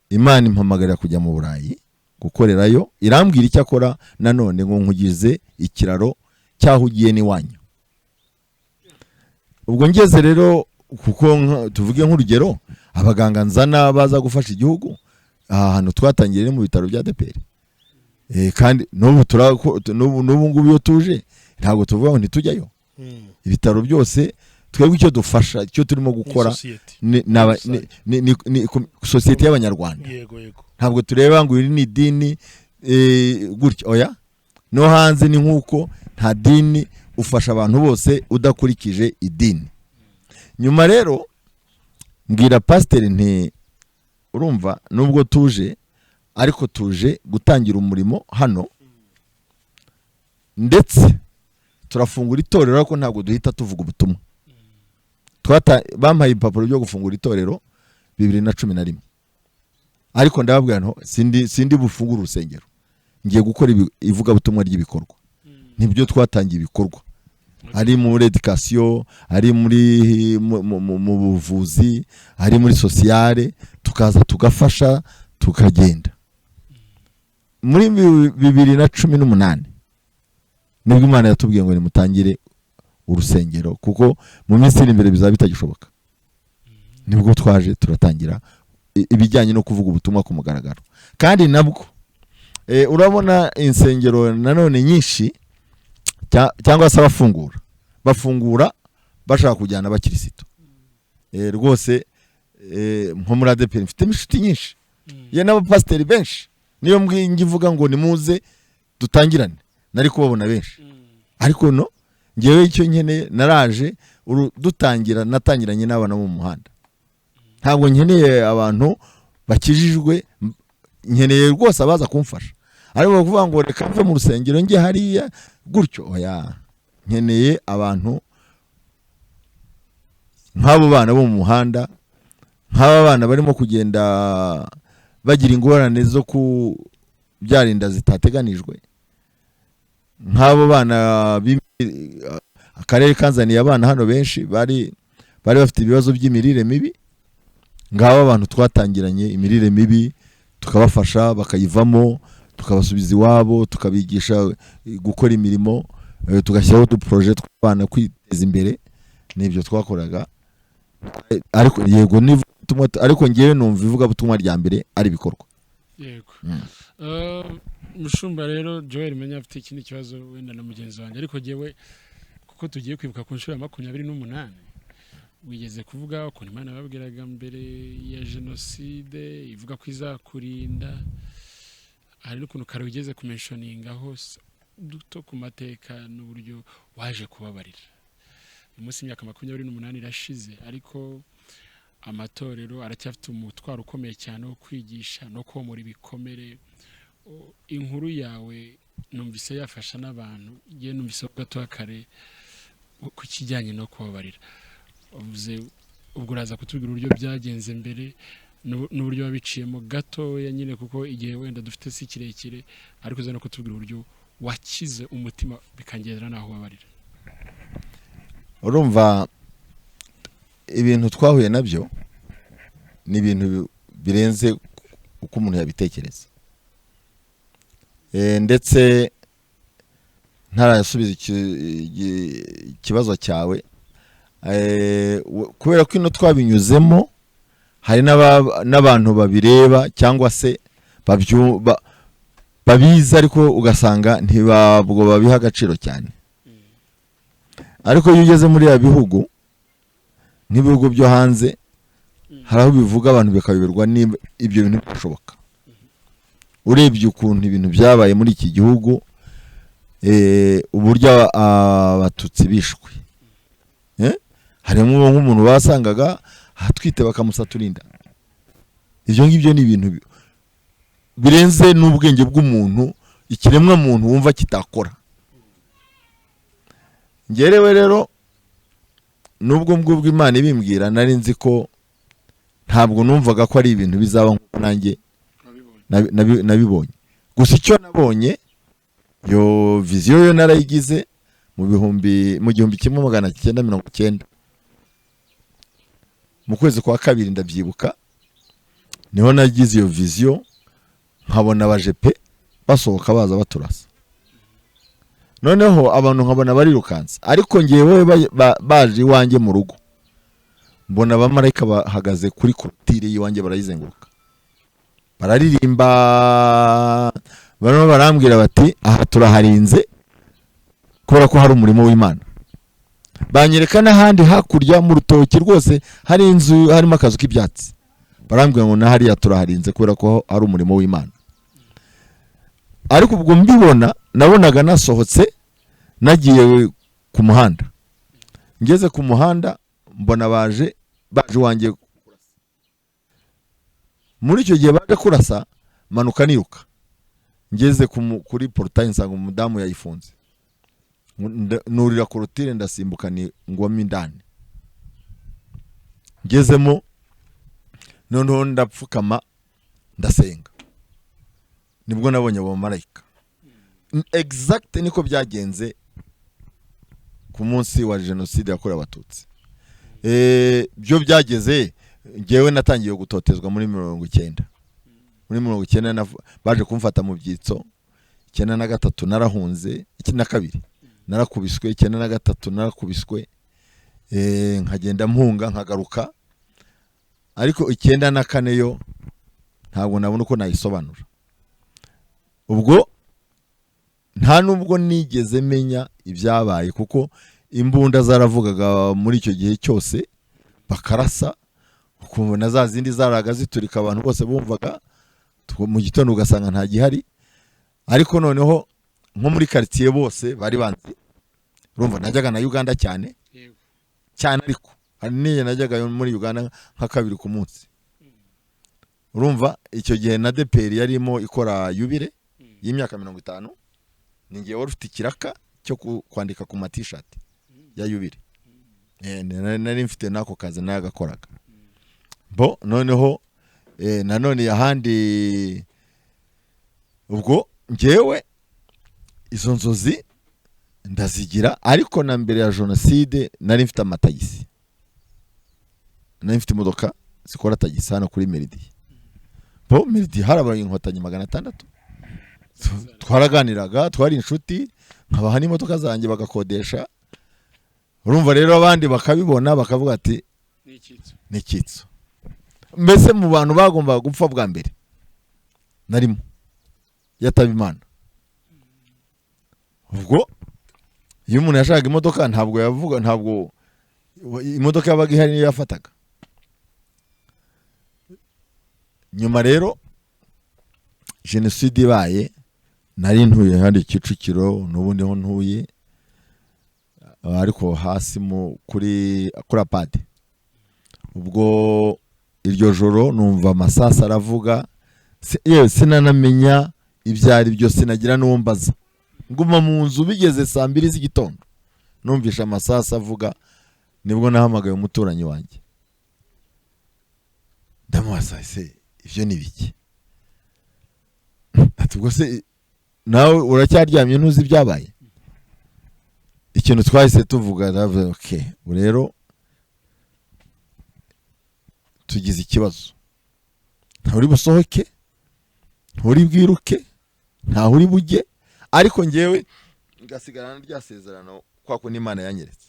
Imana impamagarira kujya mu Burayi gukorerayo, irambwira icyo akora nanone ngo nkugize ikiraro cy'aho ugiye n'iwanyu. Ubwo ngeze rero, kuko tuvuge nk'urugero, abaganga nzana baza gufasha igihugu, aha hantu twatangiriye ni mu bitaro bya ADEPR. Kandi n'ubu n'ubu ngubu iyo tuje ntabwo tuvuga ngo ntitujyayo. Ibitaro byose, twebwe icyo dufasha, icyo turimo gukora Sosiyete. ni sosiyete y'Abanyarwanda. yego yego Ntabwo tureba ngo iri ni idini, gutya, oya. No hanze ni nk'uko nta dini, ufasha abantu bose udakurikije idini. Nyuma rero mbwira pasiteri nti urumva nubwo tuje, ariko tuje gutangira umurimo hano, ndetse turafungura itorero, ariko ntabwo duhita tuvuga ubutumwa. Bampaye ibipapuro byo gufungura itorero 2011, ariko ndababwira nto sindi bufungure urusengero, ngiye gukora ivugabutumwa ry'ibikorwa. Nibyo twatangiye ibikorwa. Ari muri éducation, ari muri mu buvuzi, ari muri sociale, tukaza tugafasha, tukagenda. Muri 2018 nibwo Imana yatubwiye ngo nimutangire urusengero, kuko mu minsi iri imbere bizaba bitagishoboka. Nibwo twaje turatangira ibijyanye no kuvuga ubutumwa ku mugaragaro. Kandi nabwo urabona insengero nanone nyinshi cyangwa se abafungura bafungura bashaka kujyana abakirisitu. Rwose nko muri ADEPR mfitemo inshuti nyinshi ye n'abapasiteri benshi. Niyo ngivuga ngo nimuze dutangirane, nari kubabona benshi. Ariko no ngewe icyo nkeneye, naraje dutangira, natangiranye n'abana bo mu muhanda. Ntabwo nkeneye abantu bakijijwe, nkeneye rwose abaza kumfasha. Ariko kuvuga ngo reka mve mu rusengero njye hariya gutyo, oya. Nkeneye abantu nk'abo bana bo mu muhanda, nk'aba bana barimo kugenda bagira ingorane zo kubyara inda zitateganijwe, nk'abo bana akarere kanzaniye abana hano benshi bari bafite ibibazo by'imirire mibi. Ngabo abantu twatangiranye imirire mibi, tukabafasha bakayivamo, tukabasubiza iwabo, tukabigisha gukora imirimo, tugashyiraho uduprojet tw'abana kwiteza imbere. Nibyo twakoraga. Ariko yego n'ivugabutumwa, ariko ngewe numva ivugabutumwa rya mbere ari ibikorwa. Yego. Mushumba rero Joel, menya afite ikindi kibazo wenda na mugenzi wanjye, ariko jyewe kuko tugiye kwibuka ku nshuro ya 28, wigeze kuvuga ukuntu Imana yababwiraga mbere ya jenoside, ivuga ko izakurinda. Hari n'ukuntu kare wigeze kumentioninga hose duto ku mateka n'uburyo waje kubabarira. Uyu munsi imyaka 28 irashize, ariko amatorero aracyafite umutwaro ukomeye cyane wo kwigisha no komora ibikomere. Inkuru yawe numvise yafasha n'abantu. Ngewe numvise gatoya kare ku kijyanye no kubabarira uvuze, ubwo uraza kutubwira uburyo byagenze mbere n'uburyo wabiciyemo gatoya nyine, kuko igihe wenda dufite si kirekire, ariko uza no kutubwira uburyo wakize umutima bikangera n'aho ubabarira. Urumva, ibintu twahuye nabyo ni ibintu birenze uko umuntu yabitekereza. Ndetse ntarasubiza ikibazo cyawe, kubera ko ino twabinyuzemo, hari n'abantu babireba cyangwa se babizi, ariko ugasanga ntibabwo babiha agaciro cyane. Ariko iyo ugeze muri ya bihugu, nk'ibihugu byo hanze, hari aho bivuga abantu bakayoberwa niba ibyo bintu bishoboka. Urebye ukuntu ibintu byabaye muri iki gihugu, uburyo Abatutsi bishwe, harimo nk'umuntu basangaga atwite bakamusatura inda. Ibyo ngibyo ni ibintu birenze n'ubwenge bw'umuntu, ikiremwa muntu wumva kitakora. Ngerewe rero, nubwo ngubwo Imana ibimbwira, nari nzi ko ntabwo numvaga ko ari ibintu bizaba nk'uko nanjye nabibonye. Gusa icyo nabonye, yo vision yo narayigize mu 1990, mu kwezi kwa kabiri, ndabyibuka, niho nagize iyo vision, nkabona abajepe basohoka baza baturasa. Noneho abantu nkabona barirukanse, ariko ngewe baje iwanjye mu rugo, mbona abamarayika bahagaze kuri clôture y'iwanjye, barayizenguruka, bararirimba, barimo barambwira bati: "Aha turaharinze kubera ko hari umurimo w'Imana." Banyereka n'ahandi hakurya mu rutoki rwose, hari inzu harimo akazu k'ibyatsi, barambwira ngo na hariya turaharinze kubera ko hari umurimo w'Imana. Ariko ubwo mbibona, nabonaga nasohotse nagiye ku muhanda. Ngeze ku muhanda, mbona baje iwanjye kurasa. Muri icyo gihe baje kurasa, manuka niruka, ngeze kuri portail nsanga umudamu yayifunze. Nurira clôture, ndasimbuka, ni ngwamo indani. Ngezemo noneho ndapfukama, ndasenga. Nibwo nabonye abo bamarayika. Exact niko byagenze ku Ku munsi wa Jenoside yakorewe Abatutsi, byo byageze, ngewe natangiye gutotezwa muri 90. Muri 90 baje kumfata mu byitso. 93 narahunze, 92 narakubiswe, 93 narakubiswe, nkagenda mpunga nkagaruka. Ariko 94 yo ntabwo nabona uko nayisobanura. Ubwo nta nubwo nigeze menya ibyabaye, kuko imbunda zaravugaga muri icyo gihe cyose, bakarasa, ukumva na za zindi zaraga ziturika, abantu bose bumvaga. Mu gitondo ugasanga nta gihari. Ariko noneho nko muri karitsiye bose bari banzi. Urumva najyaga na Uganda cyane cyane, ariko hari n'igihe najyaga muri Uganda nka kabiri ku munsi. Urumva icyo gihe na ADEPR yarimo ikora yubile y'imyaka 50, ni ngewe wari ufite ikiraka cyo kwandika ku matishati ya yubile. Nari mfite n'ako kazi nagakoraga. Bo noneho nanone ahandi, ubwo ngewe izo nzozi ndazigira, ariko na mbere ya jenoside nari mfite amatagisi, nari mfite imodoka zikora tagisi hano kuri Méridien. Bo Méridien harabaye Inkotanyi 600, twaraganiraga, twari inshuti, nkabaha n'imodoka zanjye bagakodesha. Urumva rero abandi bakabibona bakavuga ati Ni icyitso. Ni icyitso. Mbese mu bantu bagombaga gupfa bwa mbere narimo, yataba Imana. Ubwo iyo umuntu yashakaga imodoka, ntabwo yavuga, ntabwo imodoka yabaga ihari niyo yafataga. Nyuma rero jenoside ibaye, nari ntuye handi Kicukiro, n'ubundi ho ntuye, ariko hasi mu kuri apade. Ubwo iryo joro numva amasasu aravuga, yewe sinanamenya ibyo ari byo, sinagira n'uwo mbaza, nguma mu nzu. Bigeze saa 2 z'igitondo numvisha amasasu avuga, nibwo nahamagaye umuturanyi wanjye, ndamubaza: "Ese ibyo ni biki?" Ati: "Ubwo se nawe uracyaryamye, ntuzi ibyabaye?" Ikintu twahise tuvuga, ndavuga: "Okay, ubu rero tugize ikibazo, nturi busohoke, nturi bwiruke, ntaho uri bujye." Ariko ngewe ngasigarana rya sezerano kwa kundi Imana yanyeretse,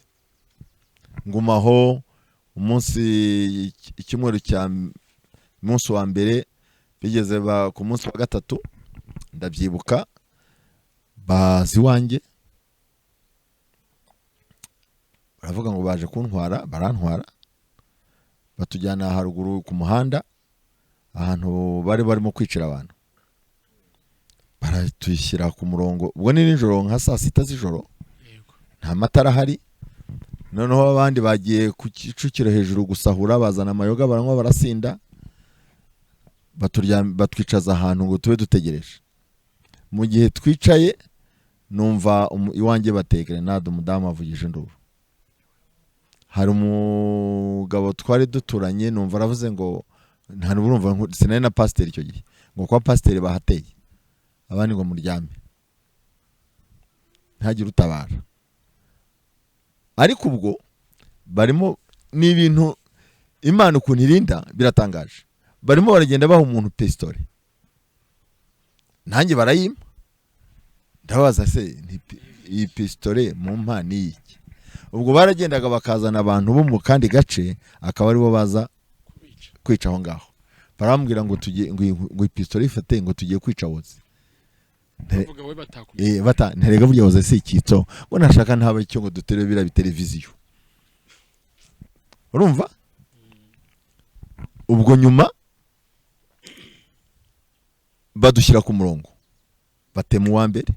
ngumaho. Umunsi, icyumweru cya munsi wa mbere bigeze ku munsi wa gatatu, ndabyibuka, baza iwanjye baravuga ngo baje kuntwara. Barantwara, batujyana haruguru ku muhanda, ahantu bari barimo kwicira abantu, baratwishyira ku murongo. Ubwo ni nijoro nka saa 6 z'ijoro, nta matara ahari. Noneho abandi bagiye ku Kicukiro hejuru gusahura, bazana amayoga, baranywa, barasinda, batwicaza ahantu ngo tube dutegereje. Mu gihe twicaye, numva iwanjye bateye grenade, umudamu avugije induru. Hari umugabo twari duturanye, numva aravuze ngo nta urumva sinari na pasiteri icyo gihe, ngo kwa pasiteri bahateye, abandi ngo muryame ntagire utabara. Ariko ubwo barimo, ni ibintu Imana ukuntu irinda biratangaje, barimo baragenda baha umuntu pisitore, nanjye barayimpa. Ndabaza: "Se iyi pisitore mu mpa ni iki?" Ubwo baragendaga bakazana abantu bo mu kandi gace, akaba aribo baza kubica. Kwica aho ngaho. Barambwira ngo tugiye, ngo iyi pisitore ifate, ngo tugiye kwica wose. Bavuga wowe batakumenya. Bata nterega burya woze si icyitso, ngo nashaka ntaba icyo, ngo dutere biriya biteleviziyo. Urumva ubwo nyuma badushyira ku murongo, batema uwa mbere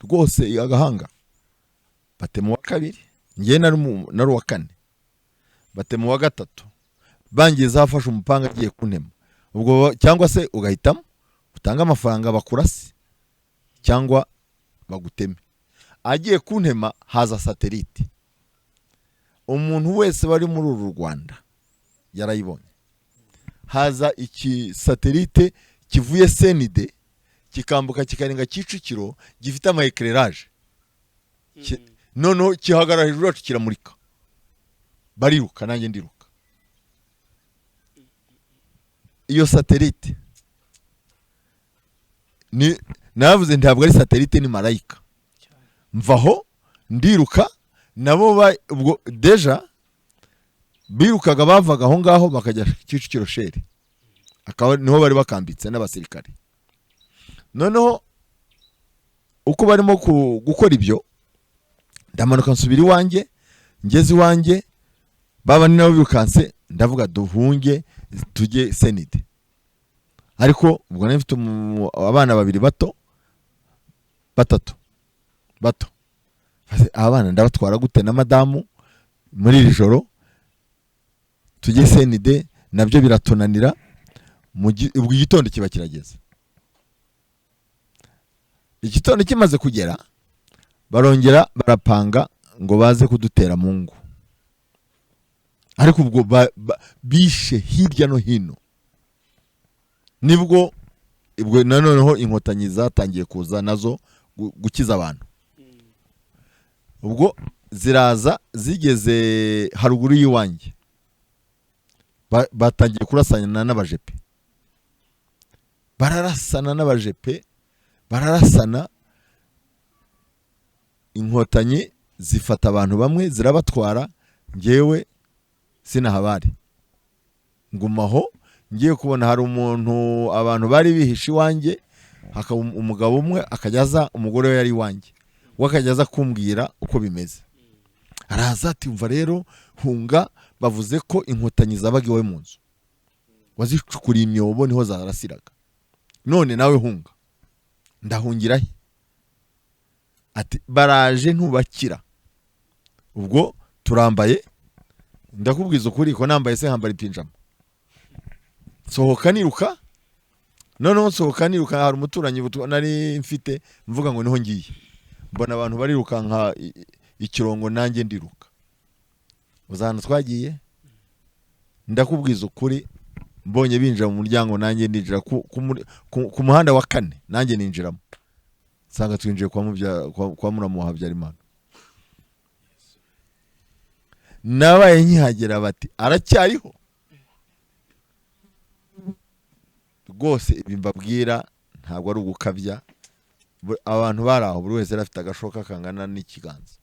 rwose agahanga, batema uwa kabiri, njyewe nari uwa kane, batema uwa gatatu, bangiza afashe umupanga agiye kuntema. Ubwo cyangwa se ugahitamo utange amafaranga bakurase cyangwa baguteme. Agiye kuntema haza satellite, umuntu wese wari muri uru Rwanda yarayibonye. Haza iki satellite kivuye CND, kikambuka kikarenga Kicukiro, gifite ama éclairage. Noneho kihagarara hejuru yacu kiramurika, bariruka, nanjye ndiruka. Iyo satellite ni navuze, ntabwo ari satellite, ni marayika. Mvaho ndiruka, nabo ubwo déjà birukaga, bavaga aho ngaho bakajya Kicukiro Shell, akaba niho bari bakambitse n'abasirikare. Noneho uko barimo gukora ibyo, ndamanuka nsubira iwanjye. Ngeze iwanjye, baba ni nabo birukanse, ndavuga duhunge tujye CND. Ariko ubwo nari mfite abana babiri bato, batatu bato. Abana ndabatwara gute na madamu muri iri joro tujye CND? Nabyo biratunanira. Ubwo igitondo kiba kirageze. Igitondo kimaze kugera, barongera barapanga ngo baze kudutera mu ngo. Ariko ubwo bishe hirya no hino. Nibwo ubwo nanoneho Inkotanyi zatangiye kuza nazo gukiza abantu. Ubwo ziraza, zigeze haruguru y'iwanjye, batangiye kurasana n'abajepe, bararasana n'abajepe, bararasana. Inkotanyi zifata abantu bamwe zirabatwara, ngewe sinahabari, ngumaho. Ngiye kubona, hari umuntu, abantu bari bihishe iwanjye, hakaba umugabo umwe akajya aza, umugore we yari iwanjye, we akajya aza kumbwira uko bimeze. Araza ati: "Umva rero, hunga, bavuze ko Inkotanyi zabaga iwawe mu nzu, wazicukuriye imyobo, niho zarasiraga, none nawe hunga." "Ndahungira he?" Ati: "Baraje, ntubakira." Ubwo turambaye, ndakubwiza ukuri ko nambaye se nkambara ipinjama, nsohoka niruka. Noneho nsohoka niruka, hari umuturanyi nari mfite, mvuga ngo niho ngiye, mbona abantu barirukanka ikirongo, nanjye ndiruka. Uzi ahantu twagiye? Ndakubwiza ukuri, mbonye binjira mu muryango, nanjye ndinjira ku muhanda wa kane, nanjye ninjiramo, nsanga twinjiye kwa muramu wa Habyarimana. Nabaye nkihagera bati: "Aracyariho rwose." Ibi mbabwira ntabwo ari ugukabya. Abantu bari aho, buri wese yari afite agashoka kangana n'ikiganza.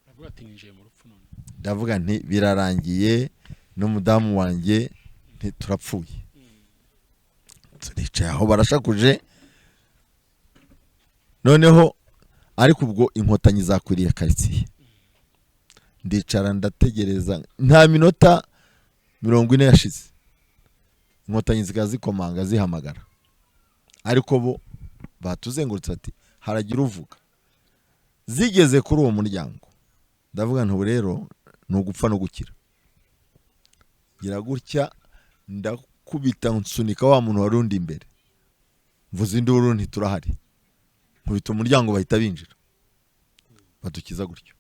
Aravuga ati: "Ninjiye mu rupfu none." Ndavuga nti: "Birarangiye, n'umudamu wanjye ntiturapfuye." Turicaye aho, barashakuje. Noneho ariko ubwo Inkotanyi zakwiriye karitsiye. Ndicara ndategereza, nta minota 40 yashize, Inkotanyi zikaba zikomanga, zihamagara, ariko bo batuzengurutse, ati: "Haragira uvuga." Zigeze kuri uwo muryango, ndavuga nti: "Ubu rero ni ugupfa no gukira." Gira gutya ndakubita, nsunika wa muntu wari undi imbere, mvuze induru nti: "Turahari." Nkubita umuryango, bahita binjira, badukiza gutyo.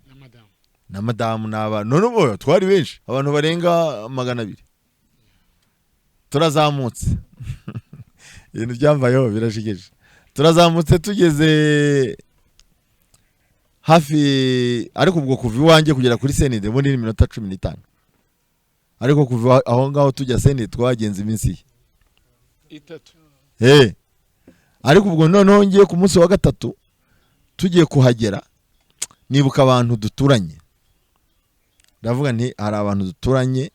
Na madamu? Na madamu n'abana. None ubu twari benshi, abantu barenga 200. Turazamutse, ibintu byambayeho birashigeje. Turazamutse, tugeze hafi, ariko ubwo kuva iwanjye kugera kuri CND ubundi ni iminota 15, ariko kuva aho ngaho tujya CND twagenze iminsi ye 3. Ariko ubwo noneho ngiye ku munsi wa gatatu, tugiye kuhagera, nibuka abantu duturanye, ndavuga nti: "Hari abantu duturanye,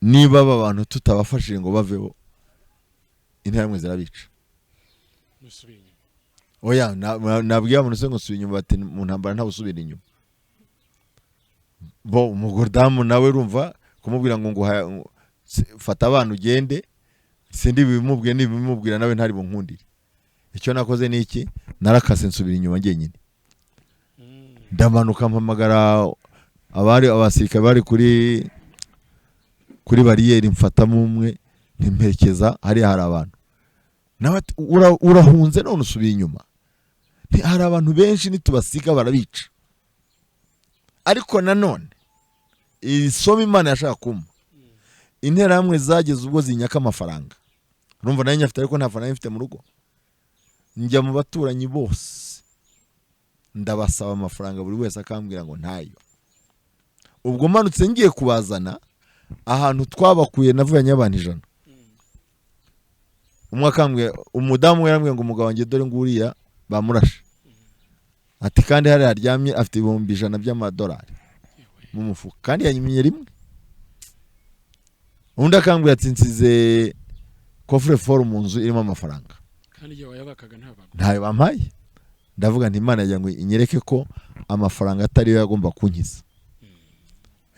niba aba bantu tutabafashije ngo baveho, Interahamwe zirabica." Nusubira inyuma? Oya, nabwiye abantu se ngo nsubira inyuma? Bati: "Mu ntambara ntawe usubira inyuma." Bo umugodamu nawe urumva kumubwira ngo fata abana ugende, sindi bimubwiye, nibimubwira nawe ntari bunkundire. Icyo nakoze ni iki? Narakase nsubira inyuma njyenyine. Ndamanuka, mpamagara abari abasirikare bari kuri bariyeri, mfatamo umwe ntimperekeza hariya hari abantu. Nawe ati: "Urahunze none usubiye inyuma?" Nti: "Hari abantu benshi, nitubasiga barabica." Ariko nanone iri somo Imana yashaka kumpa, Interahamwe zageze ubwo zinyaka amafaranga. Urumva nayo nyafite, ariko nta faranga mfite mu rugo. Njya mu baturanyi bose. Ndabasaba amafaranga, buri wese akambwira ngo ntayo. Ubwo manutse ngiye kubazana ahantu twabakuye, navuganye abantu 100. Umwe akambwira, umudamu we yarambwiye ngo umugabo wanjye dore nguriya bamurashe, ati kandi hariya aryamye afite 100,000 by'amadolari mu mufuka, kandi yanyimye rimwe. Undi akambwira ati nsize coffre-fort mu nzu irimo amafaranga, kandi igihe wayabakaga ntabago. Ntayo bampaye. Ndavuga nti Imana yagira ngo inyereke ko amafaranga atari yo yagomba kunkiza.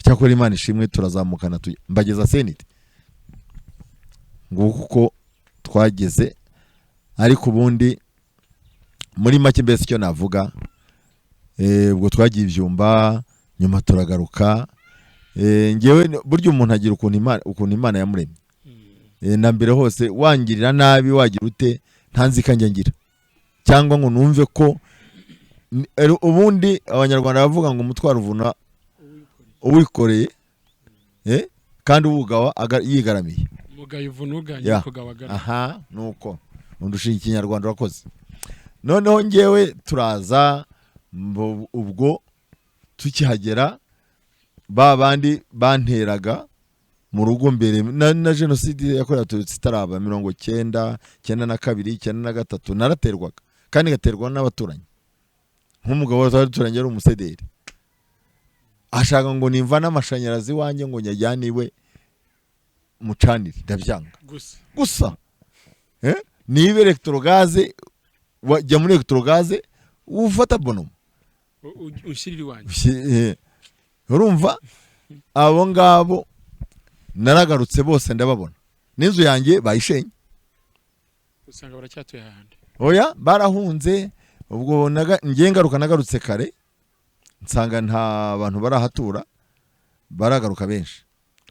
Cyakora Imana ishimwe, turazamukana, mbageza CND, nguko uko twageze. Ariko ubundi muri make mbese icyo navuga, ubwo twagiye ibyumba, nyuma turagaruka. Ngewe burya umuntu agira ukuntu Imana yamuremye. Na mbere hose wangirira nabi, wagira ute, nta nzika njya ngira cyangwa ngo numve ko ubundi Abanyarwanda bavuga ngo umutwaro uvuna uwikoreye, kandi uwugawa yigaramiye. Umugayo uvuna uganye, kugawa agaramye. Aha nuko undusha Ikinyarwanda, urakoze. Noneho ngewe turaza, ubwo tukihagera ba bandi banteraga mu rugo mbere na jenoside yakorewe Abatutsi itaraba, 90, 92, 93, naraterwaga kandi ngaterwa n'abaturanyi. Nk'umugabo twari duturanye yari umusederi, ashaka ngo nimva n'amashanyarazi iwanjye ngo nyajyane iwe mucanire, ndabyanga. Gusa Gusa niba électrogaz, wajya muri électrogaz ufata bonoma. Unshyirira iwanjye. Urumva abo ngabo naragarutse bose ndababona n'inzu yanjye bayishenye. Usanga baracyatuye ahandi. Oya, barahunze. Ubwo ngiye ngaruka, nagarutse kare nsanga nta bantu barahatura, baragaruka benshi.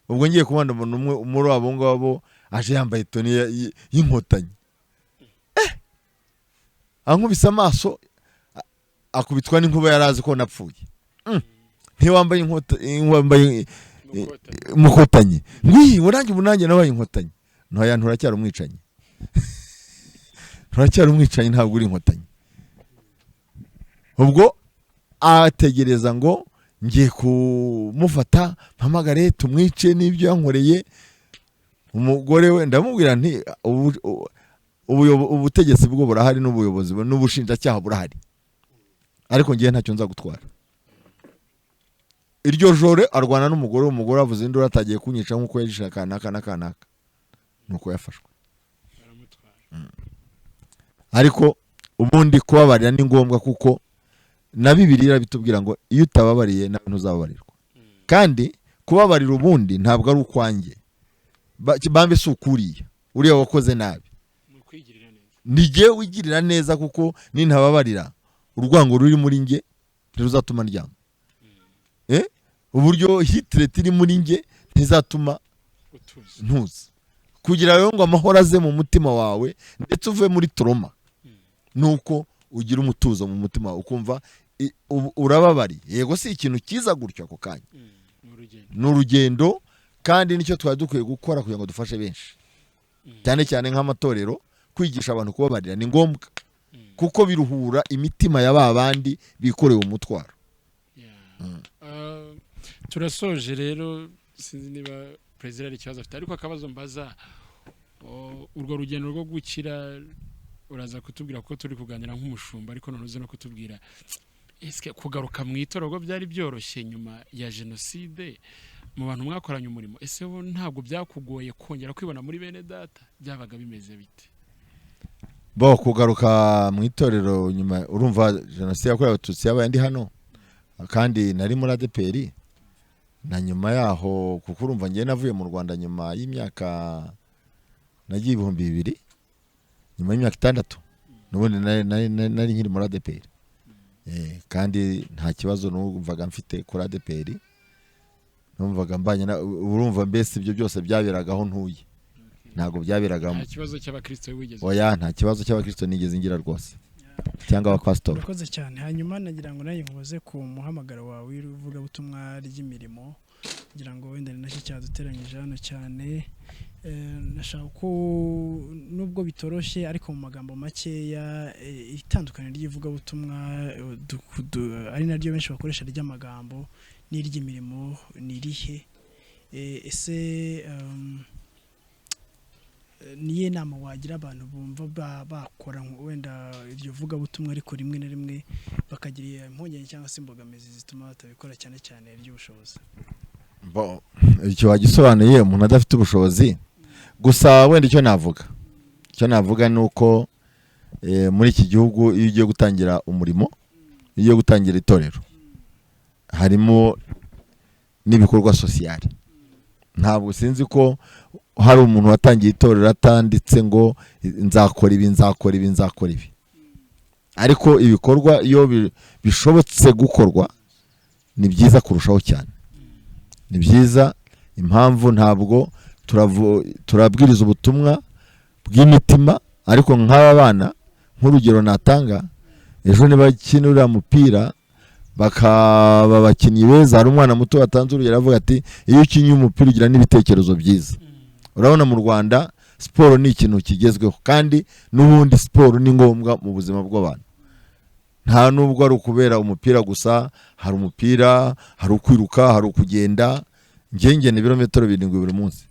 Ubwo ngiye kubona umuntu umwe muri abo ngabo aje yambaye tenue y'Inkotanyi, ankubise amaso, akubitwa n'inkuba, yari azi ko napfuye. Ntiwambaye inkota, wambaye Mukotanyi. Mukotanyi ngwiyi ngo nanjye ubu nanjye nabaye Inkotanyi. Ntoya, nturacyari umwicanyi, nturacyari umwicanyi, ntabwo uri Inkotanyi. Ubwo ategereza ngo ngiye kumufata mpamagare tumwice n'ibyo yankoreye. Umugore we ndamubwira nti ubutegetsi bwo burahari n'ubuyobozi n'ubushinjacyaha burahari, ariko ngiye ntacyo nza gutwara. Iryo joro arwana n'umugore we, umugore avuze induru atagiye kunyica nk'uko yajishe kanaka na kanaka, nuko yafashwe. Baramutwara. Ariko ubundi kubabarira ni ngombwa, kuko na Bibiliya irabitubwira ngo iyo utababariye nawe ntuzababarirwa. Kandi kubabarira ubundi ntabwo ari ukwanjye, bambe si ukuriya uriya wakoze nabi, Ni ukwigirira neza. Ni jyewe wigirira neza, kuko nintababarira urwango ruri muri njye ntiruzatuma ndyama. Uburyo hatred iri muri njye ntizatuma utuza. Ntuza kugira rero ngo amahoro aze mu mutima wawe ndetse uve muri trauma, nuko ugira umutuzo mu mutima wawe, ukumva urababariye. Yego, si ikintu cyiza gutyo ako kanya. Ni urugendo. Ni urugendo, kandi nicyo twari dukwiye gukora kugira ngo dufashe benshi, cyane cyane nk'amatorero. Kwigisha abantu kubabarira ni ngombwa, kuko biruhura imitima ya ba bandi bikoreye umutwaro. Yeah. Turasoje rero, sinzi niba perezida hari ikibazo afite, ariko akabazo mbaza, urwo rugendo rwo gukira uraza kutubwira kuko turi kuganira nk'umushumba, ariko none uze no kutubwira ese kugaruka mu itorero byari byoroshye nyuma ya jenoside mu bantu mwakoranye umurimo? Ese bo ntabwo byakugoye kongera kwibona muri bene data? Byabaga bimeze bite? Bo kugaruka mu itorero nyuma, urumva jenoside yakorewe Abatutsi yabaye ndi hano kandi nari muri ADEPR na nyuma yaho, kuko urumva ngewe navuye mu Rwanda nyuma y'imyaka, nagiye 2000, nyuma y'imyaka 6 n'ubundi nari nkiri muri ADEPR. Kandi nta kibazo numvaga mfite kuri ADEPR, numvaga mbanye urumva mbese ibyo byose byaberaga aho ntuye, ntabwo byaberaga Nta kibazo cy'abakristo wigeze? Oya, nta kibazo cy'abakristo nigeze ngira rwose, cyangwa abapasitori. Urakoze cyane. Hanyuma nagira ngo nawe nkubaze ku muhamagaro wawe w'ivugabutumwa ry'imirimo, ngira ngo wenda ni nacyo cyaduteranyije hano cyane. Nashaka ko nubwo bitoroshye ariko mu magambo makeya, itandukaniro ry'ivugabutumwa ari naryo benshi bakoresha ry'amagambo n'iry'imirimo ni irihe? Ese niye nama wagira abantu bumva bakora wenda iryo vugabutumwa, ariko rimwe na rimwe bakagira impungenge cyangwa se imbogamizi zituma batabikora, cyane cyane iry'ubushobozi? Bo, icyo wagisobanuye, umuntu adafite ubushobozi gusa. Wenda icyo navuga ni uko muri iki gihugu iyo ugiye gutangira umurimo, iyo ugiye gutangira itorero, harimo n'ibikorwa social. Ntabwo sinzi ko hari umuntu watangiye itorero atanditse ngo nzakora ibi, nzakora ibi, nzakora ibi. Ariko ibikorwa iyo bishobotse gukorwa ni byiza kurushaho cyane, ni byiza. Impamvu ntabwo turabwiriza ubutumwa bw'imitima, ariko nk'aba bana, nk'urugero natanga, ejo nibakina uriya mupira bakaba abakinnyi beza. Hari umwana muto watanze urugero avuga ati: "Iyo ukinnye umupira ugira n'ibitekerezo byiza." Urabona mu Rwanda siporo ni ikintu kigezweho, kandi n'ubundi siporo ni ngombwa mu buzima bw'abantu. Nta nubwo ari ukubera umupira gusa, hari umupira, hari ukwiruka, hari ukugenda. Njye ngenda ibirometero 7 buri munsi.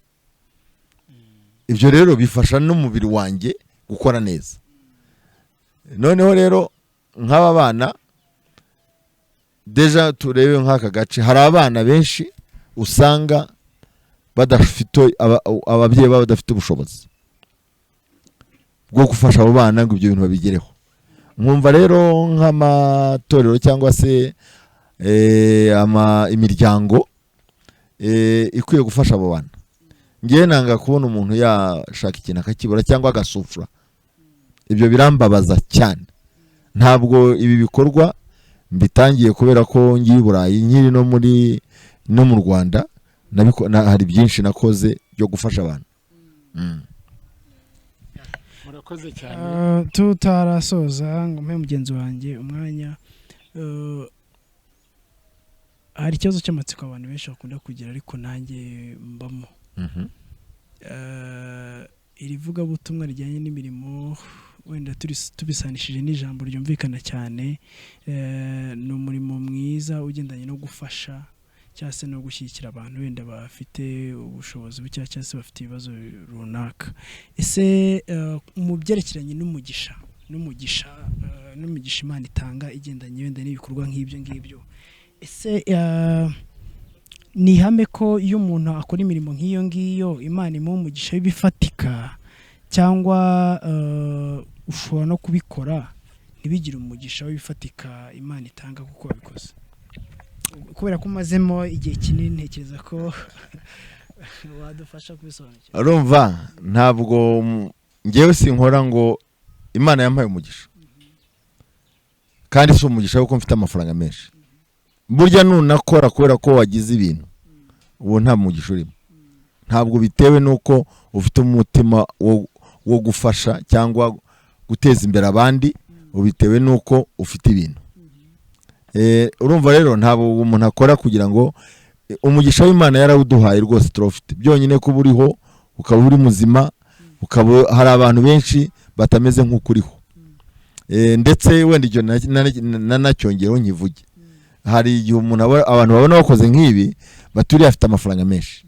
Ibyo rero bifasha n'umubiri wanjye gukora neza. Noneho rero nk'aba bana, déjà turebe nk'aka gace, hari abana benshi usanga badafite ababyeyi babo, badafite ubushobozi bwo gufasha abo bana ngo ibyo bintu babigereho. Nkumva rero nk'amatorero cyangwa se imiryango ikwiye gufasha abo bana. Ngewe nanga kubona umuntu yashaka ikintu akakibura cyangwa agasufura, ibyo birambabaza cyane. Ntabwo ibi bikorwa mbitangiye kubera ko ngiye i Burayi, nkiri no muri no mu Rwanda hari byinshi nakoze byo gufasha abantu. Murakoze cyane. Tutarasoza ngo mpe mugenzi wanjye umwanya, hari ikibazo cy'amatsiko abantu benshi bakunda kugira, ariko nanjye mbamo. Iri vugabutumwa rijyanye n'imirimo, wenda tubisanishije n'ijambo ryumvikana cyane, ni umurimo mwiza ugendanye no gufasha cyangwa se no gushyigikira abantu wenda bafite ubushobozi buke cyangwa se bafite ibibazo runaka. Ese mu byerekeranye n'umugisha Imana itanga igendanye wenda n'ibikorwa nk'ibyo ngibyo, ese ni ihame ko iyo umuntu akora imirimo nk'iyo ngiyo Imana imuha umugisha w'ibifatika, cyangwa ushobora no kubikora ntibigire umugisha w'ibifatika Imana itanga kuko wabikoze? Kubera ko umazemo igihe kinini, ntekereza ko wadufasha kubisobanukirwa. Urumva, ntabwo ngewe sinkora ngo Imana yampaye umugisha, kandi si umugisha kuko mfite amafaranga menshi. Burya nunakora kubera ko wagize ibintu, uwo nta mugisha urimo. Ntabwo bitewe n'uko ufite umutima wo gufasha cyangwa guteza imbere abandi, ubitewe n'uko ufite ibintu. Urumva rero ntabwo umuntu akora kugira ngo umugisha w'Imana yarawuduhaye rwose, turawufite. Byonyine kuba uriho, ukaba uri muzima, ukaba hari abantu benshi batameze nk'uko uriho. Ndetse wenda icyo nanacyongereho nkivuge, hari igihe umuntu abantu babona bakoze nk'ibi baturiye afite amafaranga menshi,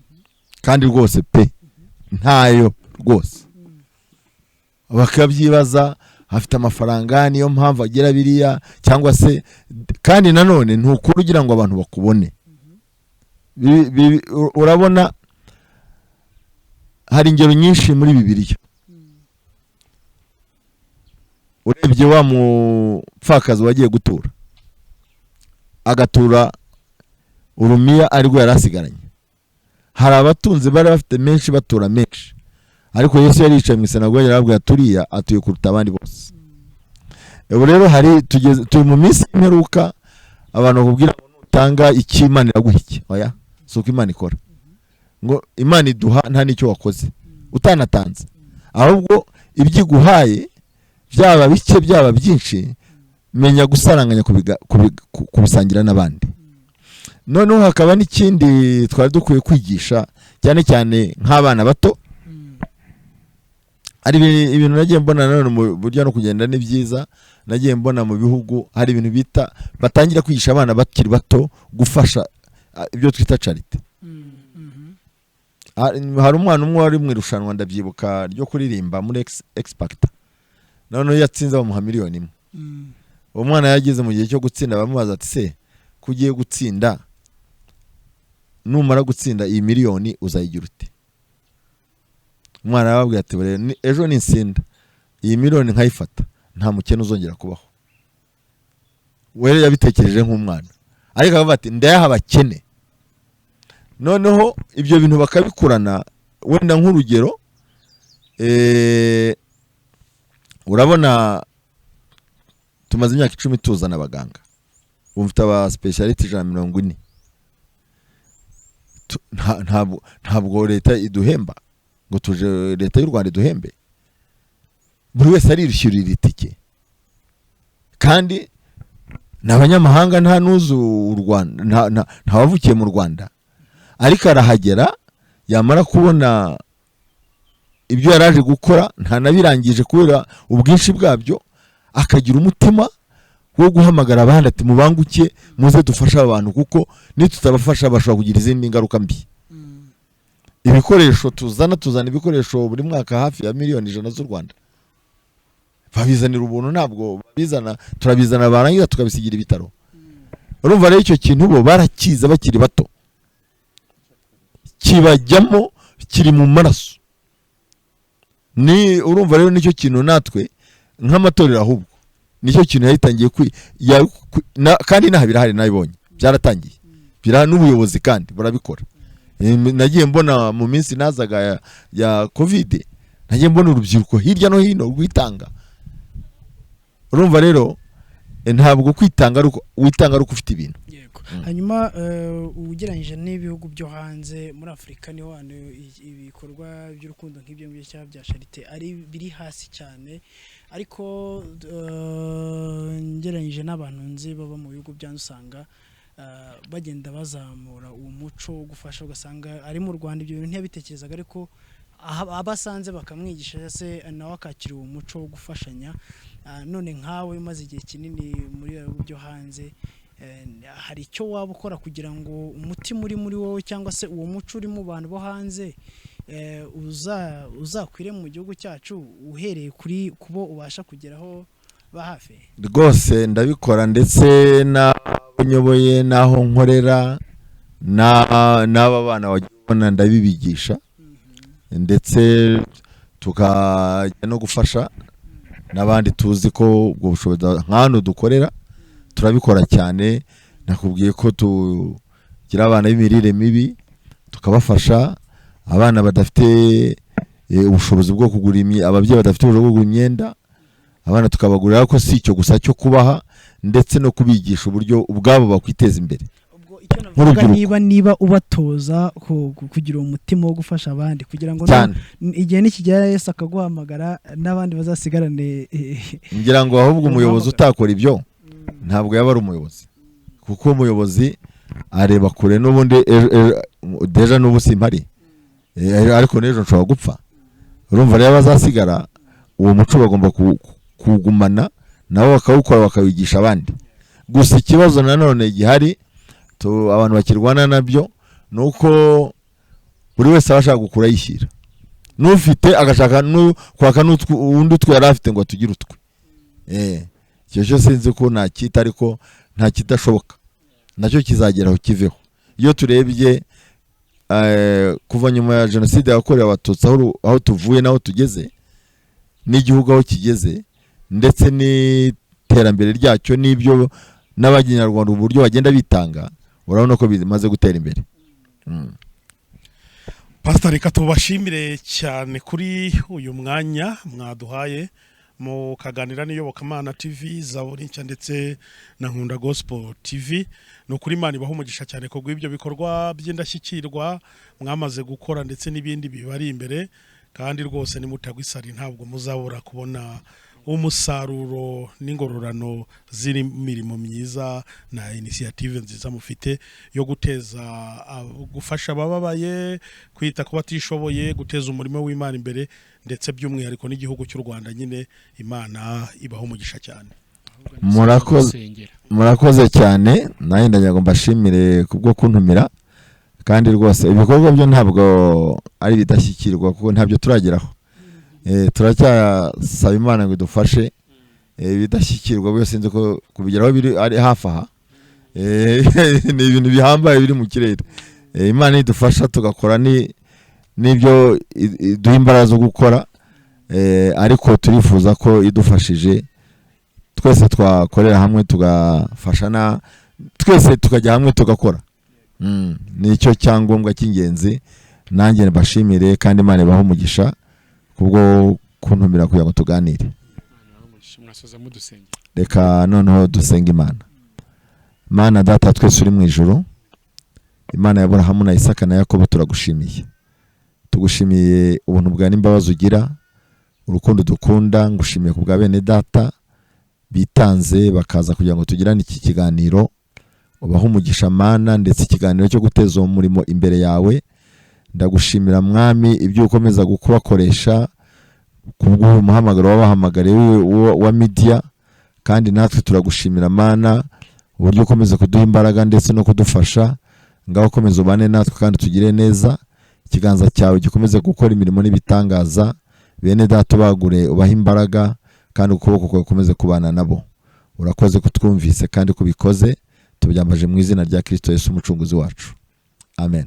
kandi rwose pe ntayo rwose, bakabyibaza: afite amafaranga niyo mpamvu agira biriya. Cyangwa se kandi nanone ntukura ugira ngo abantu bakubone. Urabona hari ingero nyinshi muri Bibiliya. Urebye wa mupfakazi wagiye gutura, agatura urumiya arirwo yari asigaranye. Hari abatunzi bari bafite menshi batura menshi, ariko Yesu yari yicaye mu isinagogi arababwira: "Turiya atuye kuruta abandi bose." Ubu rero hari tugeze, turi mu minsi y'imperuka, abantu bakubwira ngo nutanga iki Imana iraguha iki. Oya, si uko Imana ikora. Ngo Imana iduha nta n'icyo wakoze utanatanze, ahubwo ibyo iguhaye byaba bike byaba byinshi, menya gusaranganya, kubisangira n'abandi. Noneho hakaba n'ikindi twari dukwiye kwigisha cyane cyane nk'abana bato. Hari ibintu nagiye mbona nanone mu buryo no kugenda ni byiza. Nagiye mbona mu bihugu hari ibintu bita batangira kwigisha abana bakiri bato gufasha, ibyo twita charité. Hari umwana umwe wari mu irushanwa, ndabyibuka, ryo kuririmba muri X Factor. Noneho yatsinze bamuha 1 miliyoni. Uwo mwana yageze mu gihe cyo gutsinda, bamubaza ati: "Se ko ugiye gutsinda, numara gutsinda iyi miliyoni uzayigira ute?" Umwana arababwira ati: "Bure, ejo ninsinda iyi miliyoni nkayifata, nta mukene uzongera kubaho." We rero yabitekereje nk'umwana, ariko akavuga ati: "Ndayaha abakene." Noneho ibyo bintu bakabikurana. Wenda nk'urugero, urabona tumaze imyaka 10 tuzana abaganga, ubu mfite aba spécialistes 140. Ntabwo leta iduhemba ngo tuje, leta y'u Rwanda iduhembe. Buri wese arishyurira itike, kandi ni abanyamahanga, nta n'uzi u Rwanda, nta wavukiye mu Rwanda, ariko arahagera, yamara kubona ibyo yari aje gukora ntanabirangije kubera ubwinshi bwabyo, akagira umutima wo guhamagara abandi ati: "Mubanguke muze dufashe aba bantu, kuko nitutabafasha bashobora kugira izindi ngaruka mbi." Ibikoresho tuzana ibikoresho buri mwaka hafi ya miliyoni 100 z'u Rwanda, babizanira ubuntu, ntabwo babizana, turabizana barangiza tukabisigira ibitaro. Urumva rero icyo kintu bo barakiza bakiri bato, kibajyamo, kiri mu maraso. Ni urumva rero nicyo kintu natwe nk'amatorero ahubwo nicyo kintu yayitangiye kandi inaha birahari, nabibonye byaratangiye n'ubuyobozi kandi burabikora. Nagiye mbona mu minsi nazaga ya COVID, nagiye mbona urubyiruko hirya no hino rwitanga. Urumva rero, ntabwo kwitanga ari uko witanga ari uko ufite ibintu. Yego. Hanyuma ugereranyije n'ibihugu byo hanze, muri Afurika niho hantu ibikorwa by'urukundo nk'ibyo ngibyo cyangwa bya charité ari biri hasi cyane, ariko ngereranyije n'abantu nzi baba mu bihugu byanze, usanga bagenda bazamura uwo muco wo gufasha. Ugasanga ari mu Rwanda ibyo bintu ntiyabitekerezaga, ariko abo asanze bakamwigisha se nawe akakira uwo muco wo gufashanya. None nkawe umaze igihe kinini muri bihugu byo hanze, hari icyo waba ukora kugira ngo umutima uri muri wowe cyangwa se uwo muco uri mu bantu bo hanze uzakwire mu gihugu cyacu, uhereye kuri kubo ubasha kugeraho ba hafi? Rwose ndabikora, ndetse n'abo nyoboye n'aho nkorera n'aba bana wagiye ubona ndabibigisha, ndetse tukajya no gufasha n'abandi tuzi ko ubwo bushobozi. Nk'hano dukorera turabikora cyane. Nakubwiye ko tugira abana b'imirire mibi tukabafasha, abana badafite ubushobozi bwo kugura, ababyeyi badafite ubushobozi bwo kugura imyenda, abana tukabagurira. Ko si icyo gusa cyo kubaha, ndetse no kubigisha uburyo ubwabo bakwiteza imbere Ubwo icyo navuga, nk'urubyiruko. niba ubatoza kugira uwo mutima wo gufasha abandi kugira ngo Cyane. igihe nikigera Yesu akaguhamagara n'abandi bazasigarane Ngira ngo ahubwo umuyobozi Umuhamagaro. utakora ibyo ntabwo yaba ari umuyobozi, kuko umuyobozi areba kure. N'ubundi déjà n'ubu simpari, ariko n'ejo nshobora gupfa. Urumva rero abazasigara uwo muco bagomba kuwugumana, nabo bakawukora, bakawigisha abandi. Gusa ikibazo nanone gihari abantu bakirwana nabyo ni uko buri wese aba ashaka gukura yishyira, n'ufite agashaka kwaka undi utwo yari afite ngo atugire utwe. Icyo cyo sinzi ko nacyita, ariko nta kidashoboka, nacyo kizagera aho kiveho. Iyo turebye kuva nyuma ya Jenoside yakorewe Abatutsi, aho tuvuye n'aho tugeze, n'igihugu aho kigeze, ndetse n'iterambere ryacyo, n'ibyo n'Abanyarwanda uburyo bagenda bitanga, urabona ko bimaze gutera imbere. Pastor, reka tubashimire cyane kuri uyu mwanya mwaduhaye mukaganira n'Iyobokamana TV, Zaburi Nshya ndetse na Nkunda Gospel TV. Ni ukuri Imana ibaha umugisha cyane ku bw'ibyo bikorwa by'indashyikirwa mwamaze gukora ndetse n'ibindi bibari imbere, kandi rwose nimutagwa isari ntabwo muzabura kubona Umusaruro n'ingororano z'iri mirimo myiza na initiative nziza mufite yo guteza, gufasha abababaye, kwita ku batishoboye, guteza umurimo w'Imana imbere, ndetse by'umwihariko n'igihugu cy'u Rwanda nyine, Imana ibaho umugisha cyane. Murakoze. Gusengera. Murakoze cyane. Nanjye ndagira ngo mbashimire kubwo kuntumira, kandi rwose ibikorwa byo ntabwo ari ibidashyikirwa, kuko ntabyo turageraho. Turacyasaba Imana ngo idufashe. Ibidashyikirwa byose sinzi ko kubigeraho biri ari hafi aha. Ni ibintu bihambaye biri mu kirere. Imana idufasha tugakora n'ibyo iduha imbaraga zo gukora. Ariko turifuza ko idufashije twese twakorera hamwe, tugafashana twese, tukajya hamwe tugakora. Nicyo cyangombwa cy'ingenzi. Nanjye mbashimire, kandi Imana ibahe umugisha kubwo kuntumira kugira ngo tuganire. Imana ibahe umugisha. Mwasoza mudusengera. Reka noneho dusenga Imana. Mana Data twese uri mu ijuru, Imana ya Aburahamu na Isaka na Yakobo, turagushimiye. Tugushimiye ubuntu bwawe n'imbabazi ugira, urukundo dukunda. Ngushimiye ku bwa bene data bitanze bakaza kugira ngo tugirane iki kiganiro. Ubahe umugisha, Mana, ndetse ikiganiro cyo guteza uwo murimo imbere yawe. Ndagushimira, Mwami, ibyo ukomeza kubakoresha kubw'uyu muhamagaro wabahamagariye wa media. Kandi natwe turagushimira, Mana, uburyo ukomeza kuduha imbaraga ndetse no kudufasha. Ngaho ukomeza ubane natwe kandi tugire neza, ikiganza cyawe gikomeze gukora imirimo n'ibitangaza. Bene data ubagure, ubahe imbaraga, kandi ukuboko kwawe gukomeze kubana nabo. Urakoze kutwumvise kandi kubikoze. Tubyambaje mu izina rya Kristo Yesu umucunguzi wacu, amen.